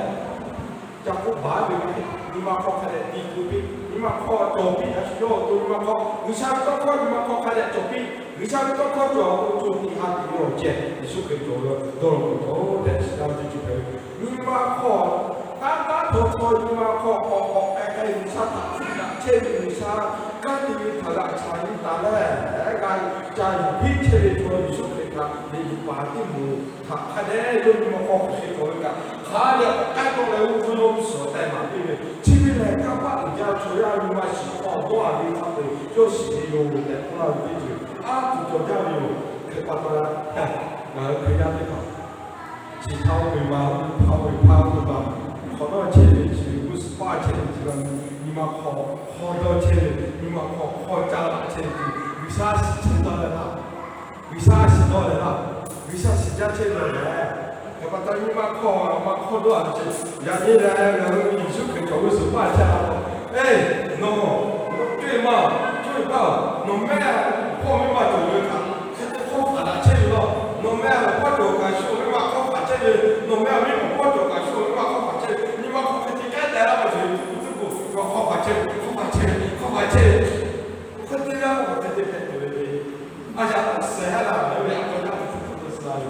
ca k'oˆ baˬ ve maˇ heˆ. Nyi ma hk'aw hk'a dehꞈ tiˍ kuiˬ piˇ. Nyi ma hk'aw cawˬ piˇ, a shu yawˇ awˬ to nyi ma hk'aw G'uiˬsha ve tawˇ hkawˇ nyi ma hk'aw hk'a dehꞈ cawˬ piˇ. G'uiˬsha ve tawˇ hkawˇ cawˬ k'o, co tiꞈ ha tiꞈ ve awˬ cehˬ Yeˍsuˆ Hkriꞈ cawˬ ve dawˇ law k'o cawˬ tehꞈ shiˍ gaˇ ve teˇ ceuˬ hpehꞈ ve. Nyi ma hk'aw taˇ taˇ htaw htaw nyi ma hk'aw k'awꞈ k'awꞈ k'ai k'ai G'uiˬsha htaꞈ hpu daꞈ chehˇ ve, G'uiˬsha kanˉ te ve htaꞈ g'a chaꞈ nyi taˍ leh, g'a ca yuˬ piˇ chehˇ ve chaw Yeˍsuˆ Hkriꞈ htaꞈ liꞈ bvuhꞈ paˍ teˇ moˍ htaꞈ hk'a dehꞈ yawˇ nyi ma hk'aw hk'aˬ hk'e cawˬ ve kaꞈ, hk'a dehꞈ k'awꞈ k'ai taw leh oˇ ve yawˇ shu suhˍ taˍ maˍ piˇ ve, chi ve lehˬ kanˇ paˆ uiˍ jaˇ chaw yaˇ nyi ma shiˍ hk'aw dawˇ a ve hk'a peu-eˬ yawˇ shiˍ ve yoˬ tehꞈ k'oˆ laˇ ve teˇ ceuˬ a tuˬ cawˬ jaˇ ve yoˬ. Hk'e pa taw, ngaˬ hui Hkriꞈ yaˇ teˇ hpaˍ chi htaˇ oˇ ve ma, oˇ htaˇ oˇ ve hpaˇ oˇ ve ma, hk'awꞈ nawˉ chehˇ ve chi ve g'uˇ suhˍ paˇ chehˇ ve chi ve, nyi ma hk'aw hk'aw dawˇ chehˇ ve, nyi ma hk'aw hk'aw caˇ laꞈ chehˇ ve, G'uiˬsha shiˍ chehˇ taˍ leh laˇ. G'uiˬsha shiˍ dawˇ leh laˇ. G'uiˬsha shiˍ jaˇ chehˇ ve lehˬ, hk'e pa taw nyi ma hk'aw ma hk'aw dawˇ a ve chi, yaꞈ nyi lehˬ ngaˬ hui Yeˍsuˆ Hkriꞈ cawˬ g'uˇ suhˍ paˇ chehˇ a. Eˬ, nawˬ, nawˬ co-e ma, co-e paˇ, nawˬ mehˆ hpawˇ miˇ ma cawˬ ve kaꞈ hk'e te hk'awˇ hpaˍ daꞈ chehˇ ve laˇ. Nawˬ mehˆ awˬ hpawˇ cawˬ kaꞈ shu awˬ miˇ ma hk'awˇ hpaˍ chehˇ ve, nawˬ mehˆ awˬ miˇ ma hpawˇ cawˬ kaꞈ shu awˬ miˇ ma hk'awˇ hpaˍ chehˇ ve, nyi ma hk'aw hk'e te k'ehˉ teh laˇ ve cawˬ ve, tuˬ tuˬ k'o, hk'awˇ hpaˍ chehˇ ve, hk'awˇ hpaˍ chehˇ ve, hk'awˇ hpaˍ chehˇ ve, hk'e te laˇ k'o hk'e te hpehꞈ tuˬ ve le. A yaꞈ k'aw sehˉ la ve ve a k'aw yaˇ tuˬ tuˬ k'oˆ ve suh la ve,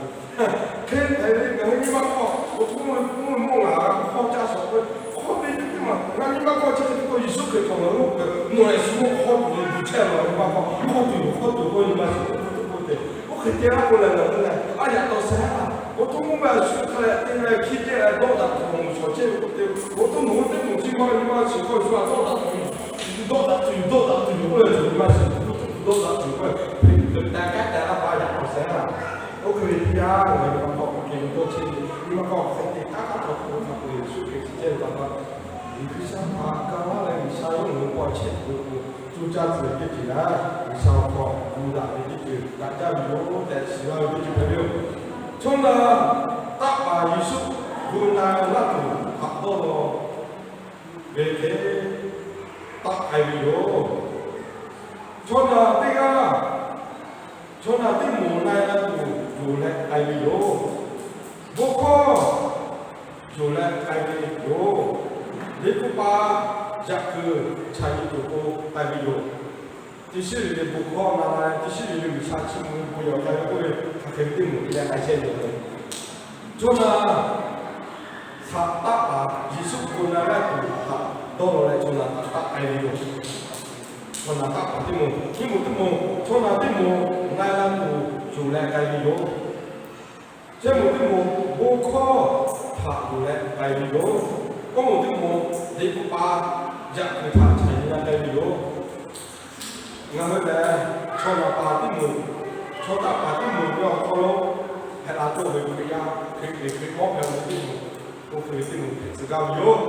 hk'e hpehꞈ ve ngaˬ hui nyi ma hk'aw awˬ hk'oˆ mawˇ mawˇ mawˇ ngaˬ hk'awˇ caˇ shawˍ k'o, hk'awˇ ve teˇ maˬ ngaˬ nyi ma hk'aw chi hk'e te k'o Yeˍsuˆ Hkriꞈ cawˬ ngaˬ hui k'o, nawˬ lehˬ shu mawˇ hk'awˇ tuˬ ve bu chehˇ la ve nyi ma hk'aw hk'awˇ tuˬ yoˬ hk'awˇ tuˬ k'oˆ nyi ma shiˍ k'oˆ tuˬ k'oˆ te, oˇ hk'e te laˇ k'o lehˬ ngaˬ hui lehˬ a yaꞈ k'aw sehˉ la. Awˬ to mawˇ ve a shu hk'a lehˬ te leh hkiˇ te leh dawˇ daꞈ tuˬ awˬ moˍ shawˍ chehˇ ve k'o te, awˬ to mawˇ teˇ moˍ chi ma nyi ma shiˍ hk'aw shu a dawˇ daꞈ tuˬ yoˬ, dawˇ daꞈ tuˬ yoˬ, dawˇ daꞈ tuˬ yoˬ k'oˆ leh cawˬ nyi ma shiˍ k'oˆ tuˬ dawˇ daꞈ tuˬ yoˬ k'oˆ leh, hk'e te tehꞈ k'ehˉ teh laˇ pa a yaꞈ k'aw sehˉ la. Oˇ hk'e ve teˇ yanˇ ngaˬ hui nyi ma hk'aw hk'aˬ hk'e ve dawˇ chehˇ ve, nyi ma hk'aw hk'aˬ hk'e te k'aˉ k'aˉ htaw hk'aw hk'aˬ hk'e Yeˍsuˆ Hkriꞈ chi chehˇ ve pa taw, G'uiˬsha htaꞈ ga laˇ leh G'uiˬsha yawˇ ngaˬ hui hpawˇ chehˇ tuˬ ve k'o, coˇ caˇ tuˬ ve teˇ ceuˬ lehˬ, G'uiˬsha awˬ hk'aw gu daꞈ ve teˇ ceuˬ daꞈ jaˇ ve yoˬ tehꞈ shiˍ laˇ ve teˇ ceuˬ hpehꞈ ve yoˬ. Chaw naˬ taˆ paˍ Yeˍsuˆ gu na laˇ tuˬ htaꞈ dawˇ law ve hk'e taˆ k'ai ve yoˬ. Chaw naˬ teˇ g'aˇ, chaw naˬ teˇ moˍ na-e la tuˬ yonˍ leh k'ai ve yoˬ. Bon hkawˇ yonˍ leh k'ai ve yoˬ. Liꞈ hpu pa yaꞈ kuiˬ chaꞈ nyi tuˬ k'o k'ai ve yoˬ. Teˇ shiˉ ve le bon hkawˇ na la leh, teˇ shiˉ ve le G'uiˬsha chiˇ mvuh ve bon yehˬ k'ai ve k'oˆ ve, hk'aˬ hk'e ve teˇ moˍ te leh k'ai chehˇ ve yoˬ. Chaw naˬ htaꞈ taˆ paˍ Yeˍsuˆ gu na laˇ tuˬ htaꞈ dawˇ law leh chaw naˬ htaꞈ taˆ k'ai ve yoˬ. Chaw naˬ taˆ paˍ teˇ moˍ, teˇ moˍ teˇ moˍ, chaw naˬ teˇ moˍ na-e la tuˬ yonˍ leh k'ai ve yoˬ. Chehˇ moˍ teˇ moˍ bon hkawˇ htaꞈ yonˍ leh k'ai ve yoˬ. K'oˆ moˍ teˇ moˍ liꞈ hpu pa yaꞈ kuiˬ htaꞈ chaꞈ nyi leh k'ai ve yoˬ. Ngaˬ hui lehˬ chaw naˬ paˍ teˇ moˍ, chaw taˆ paˍ teˇ moˍ ve awˬ hk'aw lo hpehꞈ la cawˇ ve Hkriꞈ yaˇ, Hkriꞈ ve Hkriꞈ mawˇ hpehꞈ ve teˇ moˍ, oˇ hk'e ve teˇ moˍ hpehꞈ tcuh gaˇ ve yoˬ.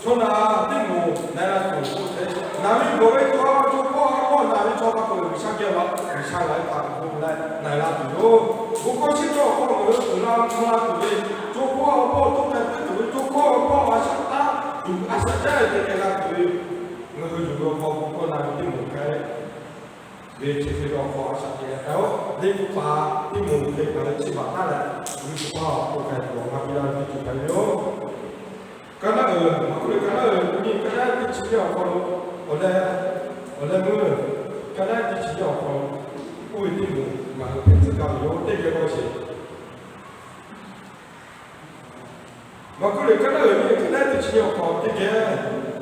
Chaw naˬ teˇ moˍ na-e la tuˬ k'oˆ ve, naˬ ve gawˬ ve chaw, chaw hpawˇ a hpawˇ naˬ ve chaw hk'a peu-eˬ G'uiˬsha geh laꞈ, G'uiˬsha ngaˬ hui htaꞈ gu leh na-e la tuˬ yoˬ. Bon hkawˇ chi cawˇ awˬ hk'aw lo ngaˬ hui uiˍ la mvuh la tuˬ ve, chaw hpawˇ a hpawˇ awˬ to k'ai puiˉ tuˬ ve, chaw hpawˇ a hpawˇ a shaꞈ taˉ tuˬ a shaꞈ jaˇ ve te k'ai g'a tuˬ ve, ngaˬ hui yuˬ ve awˬ hk'aw bon hkawˇ na ve teˇ moˍ hpehꞈ ve chi hk'e ve awˬ hk'aw a shaꞈ teꞈ leh k'ai-oˬ. Liꞈ hpu pa teˇ moˍ hk'e k'ai leh chi baˬ taˉ leh, Liꞈ hpu pa awˬ hk'aw k'ai tuˬ awˬ g'a piˇ laˇ ve teˇ ceuˬ hpehꞈ ve yoˬ. Ka naˉ uiˍ, maˇ k'oˆ ve ka naˉ uiˍ nyi ka naˉ teˇ chi nyiˇ awˬ hk'aw lo, awˬ leh, awˬ leh meuˇ, ka naˉ teˇ chi nyiˇ awˬ hk'aw lo, oˇ ve teˇ moˍ ngaˬ hui hpehꞈ tcuh gaˇ ve yoˬ. Teˇ geh k'awꞈ sheˍ. Oˇ ve hk'e naˉ uiˍ ve hk'e leh teˇ chi nyi awˬ hk'aw teˇ geh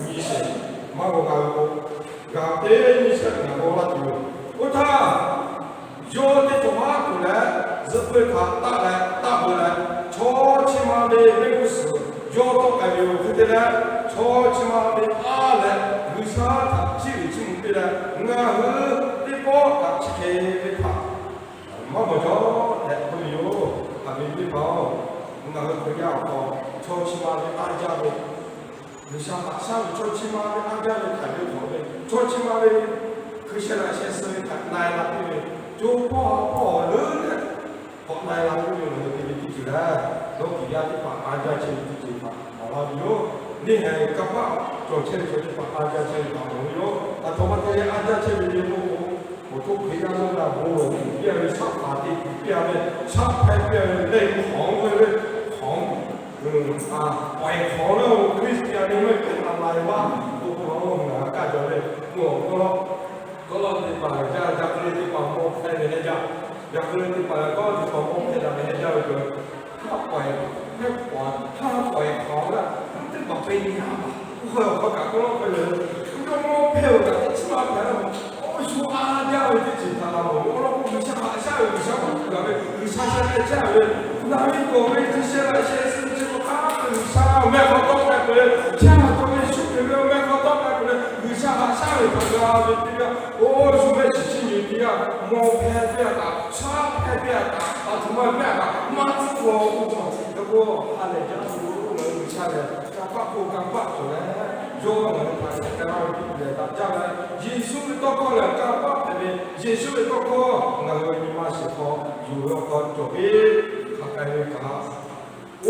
nyi sheˍ, maˇ g'aw g'a ve k'o, g'a teˇ nyi shehˆ ngaˬ g'aw laˇ tuˬ yoˬ. Oˇ htaˇ, yawˇ teˇ htaꞈ maˇ tuˬ leh, zuhꞈ peu htaꞈ taˆ leh taˆ peu leh, chaw chi ma ve venˇ g'uˇ suhˍ yawˇ tawˆ k'ai ve yoˬ. Hk'e te leh, chaw chi ma ve aˉ leh G'uiˬsha htaꞈ chiˇ uiˍ chiˇ mvuh piˇ leh, ngaˬ hui teˇ pawˆ kaꞈ chi hk'e ve htaꞈ maˇ mawˬ jaw tehꞈ k'oˆ ve yoˬ. Haꞈ ve teˇ hpaˍ-oˬ, ngaˬ hui Hkriꞈ yaˇ awˬ hk'aw chaw chi ma ve aˉ jaˇ ve, G'uiˬsha haꞈ shaˉ ve chaw chi ma ve aˉ jaˇ ve htaꞈ ve hk'awꞈ ve, chaw chi ma ve hkui sheh laꞈ sheh suh ve htaꞈ na e la piˇ ve, co hpawˇ ha hpawˇ awˬ leuˉ leh k'awꞈ na e la piˇ ve, ngaˬ hui te ve teˇ ceuˬ leh, dawˇ kiˍ yaˇ teˇ hpaˍ aˉ jaˇ chehˇ ve teˇ ceuˬ htaꞈ maˍ laˇ ve yoˬ. Neˇ haiˬ kanˇ paˆ cawˬ chehˇ ve chaw teˇ hpaˍ aˉ jaˇ chehˇ ve htaꞈ mawˬ ve yoˬ. Aˬ htoꞈ ma te leh aˉ jaˇ chehˇ ve le k'oˆ k'o, awˬ to Hkriꞈ yaˇ lonˉ g'a bon lawˬ tuˬ piˇ-a ve, shaˉ hpaˍ te tuˬ piˇ-a ve, shaˉ hpehˇ piˇ-a ve, lehˬ hk'awꞈ ve ve, hk'awꞈ pawehˬ hk'awꞈ leh, Christian ve maˇ hpehꞈ la la e maˇ k'oˆ k'o, ngaˬ kaˇ jaw ve, k'o awˬ hk'aw lo, kawˆ lawˇ teˇ hpaˍ jaˇ, yaꞈ hk'aˇ teˇ hpaˍ mawˇ hpehˇ ve heh jaˇ, yaꞈ hk'aˇ teˇ hpaˍ kawˆ lawˇ teˇ hpaˍ mawˇ hpehˇ daꞈ ve heh jaˇ ve k'o, haˉ pawehˬ, haˉ pawehˬ, haˉ pawehˬ hk'awꞈ g'aˇ, teˇ hpaˍ pe nyi a, oˇ hk'e awˬ hk'aw kaꞈ kawˆ lawˇ hpehˇ ve, yawˇ mawˇ hpehˇ ve kaꞈ teˇ chi maˇ hpehꞈ la, awˬ shu a jaˇ ve teˇ ceuˬ htaꞈ la mawˬ ve, awˬ lawn k'o G'uiˬsha haꞈ shaˉ ve, G'uiˬsha maˇ tuˬ g'a ve, G'uiˬsha sheh k'ai chehˇ ve, na ve kawˬ ve chi sheh laꞈ sheh suh ve chi hk'a peu G'uiˬsha awˬ meh hk'aw tawˆ k'ai peuˬ leh, chehˇ a cawˬ ve Yeˍsuˆ Hkriꞈ ve awˬ meh hk'aw tawˆ k'ai peuˬ leh, G'uiˬsha haꞈ shaˉ ve htaꞈ g'a ve teˇ g'aˇ, oˇ shu mehˆ shiˍ chiˇ nyi teˇ g'aˇ, mawˇ hpehˇ teˇ g'aˇ kaꞈ, shaˉ hpehˇ teˇ g'aˇ kaꞈ, aˬ htoꞈ ma teˇ g'aˇ kaꞈ maˇ tcuhˉ k'aw k'oˆ ve, yaꞈ k'o ha lehˬ jaˇ ve, ngaˬ hui G'uiˬsha lehˬ kanˇ paˆ hk'oˆ kanˇ paˆ cawˬ leh, yawˇ ngaˬ hui htaꞈ sheh k'ai laˇ ve teˇ ceuˬ lehˬ daꞈ jaˇ leh, Yeˍsuˆ ve tawˇ hkawˇ lehˬ kanˇ paˆ hpehꞈ ve, Yeˍsuˆ ve tawˇ hkawˇ ngaˬ hui nyi ma shiˍ hk'aw yuˬ ve awˬ hk'aw cawˬ piˇ hk'a k'ai ve kaꞈ,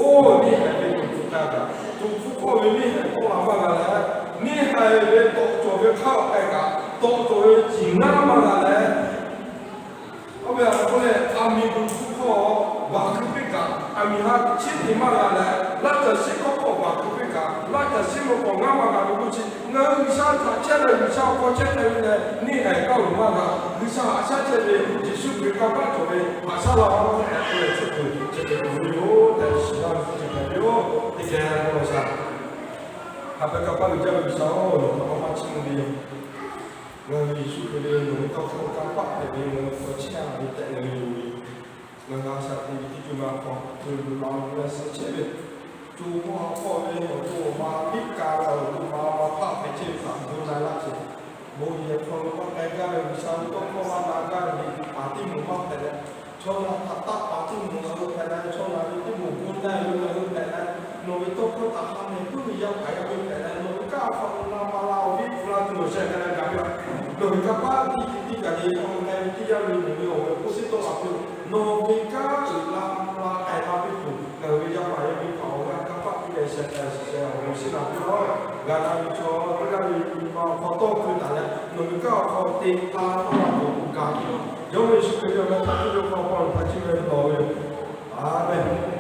oˇ neˇ haiˬ ve tuˍ hpfuhˇ k'ai kaꞈ, tuˍ hpfuhˇ hk'oˆ ve neˇ haiˬ tawˆ la maˇ g'a leh, neˇ haiˬ ve tawˆ cawˬ ve hk'aˇ awˬ k'ai kaꞈ, tawˆ cawˬ ve ciˬ ngaˇ maˇ g'a leh, oˇ ve awˬ hk'aw leh aˬ miˍ tuˍ hpfuhˇ hk'aw vaˬ hkui piˇ kaꞈ, aˬ miˍ ha chiˉ te maˇ g'a leh, laˇ caˬ shiˉ hk'aw k'o vaˬ hkui piˇ kaꞈ, laˇ caˬ shiˉ maw k'awꞈ ngaˇ maˇ g'a ve k'oˆ chi, ngaˬ hui G'uiˬsha htaꞈ chehˇ leh G'uiˬsha awˬ hk'aw chehˇ k'ai ve leh neˇ haiˬ kaˇ loˍ maˇ g'a. G'uiˬsha haꞈ shaˉ chehˇ ve, Yeˍsuˆ Hkriꞈ kanˇ paˆ cawˬ ve haꞈ shaˉ la-o tehꞈ k'oˆ leh chi hk'e te tuˬ ve yoˬ tehꞈ shiˍ laˇ ve teˇ ceuˬ hpehꞈ ve yoˬ. Teˇ geh k'oˆ law shaˍ, haꞈ pehnˇ kanˇ paˆ uiˍ jaˇ ve G'uiˬsha-oˬ, nawˬ htaꞈ maˇ maˇ chiˇ mvuh ve yoˬ. Ngaˬ hui Yeˍsuˆ Hkriꞈ ve nawˬ ve tawˇ hkawˇ kanˇ paˆ hpehꞈ ve, nawˬ ve hk'aw chehˇ a ve tehꞈ ngaˬ hui yonˍ ve, ngaˬ hui a shaꞈ teꞈ ve teˇ co ma hk'aw hkui lo la lo leh suh chehˇ ve, co hpawˇ ha hpawˇ ve awˬ to awˬ ma piˇ ka leh awˬ to ma ma hpaˆ hpehꞈ chehˇ ve htaꞈ bon na laˇ sheˍ. Bon yehˬ hk'aw lo maˇ k'ai gaˇ ve G'uiˬsha ve tawˇ hkawˇ maˇ na gaˇ ve paˍ teˇ moˍ maˇ hpehꞈ leh, chaw naˬ htaꞈ taˆ paˍ teˇ moˍ ngaˬ hui hpehꞈ leh, chaw naˬ ve teˇ moˍ bon na ve ngaˬ hui hpehꞈ leh, nawˬ ve tawˇ hkawˇ htaꞈ ha mehˍ puiˉ ve yaˇ paˍ yaˇ miˇ hpehꞈ leh, nawˬ ve kanˇ hk'aw lo na ma la awˬ viˉ hpu la tuˬ awˬ sheh k'ai leh gaˬ ve, nawˬ ve kanˇ paˆ tiˇ tiˇ tiˇ kaꞈ le, awˬ meh ve teˇ yanˇ ve nawˬ ve awˬ g'aˇ k'oˆ seˉ tawˆ la piˇ-oˬ. Nawˬ ve kanˇ uiˍ la mvuh la k'ai la piˇ tuˬ, ngaˬ hui ve yaˇ paˍ yaˇ miˇ htaꞈ awˬ g'aˇ kanˇ paˆ piˇ leh sheh k'ai sheh k'ai awˬ g'aˇ shiˉ la piˇ-oˬ. G'a na ve chaw teˇ g'aˇ ve nyi ma awˬ hk'aw tawˇ hkui taˍ leh, nawˬ ve kanˇ awˬ hk'aw te taˇ tawˇ la tuˬ awˬ pon gaˬ piˇ-oˬ. Jawˇmawˇ Yeˍsuˆ Hkriꞈ ve awˬ meh htaꞈ teˇ ve hk'aw pa nawˬ htaꞈ chiˇ ve lawˬ ve yoˬ. Aˍmenˍ.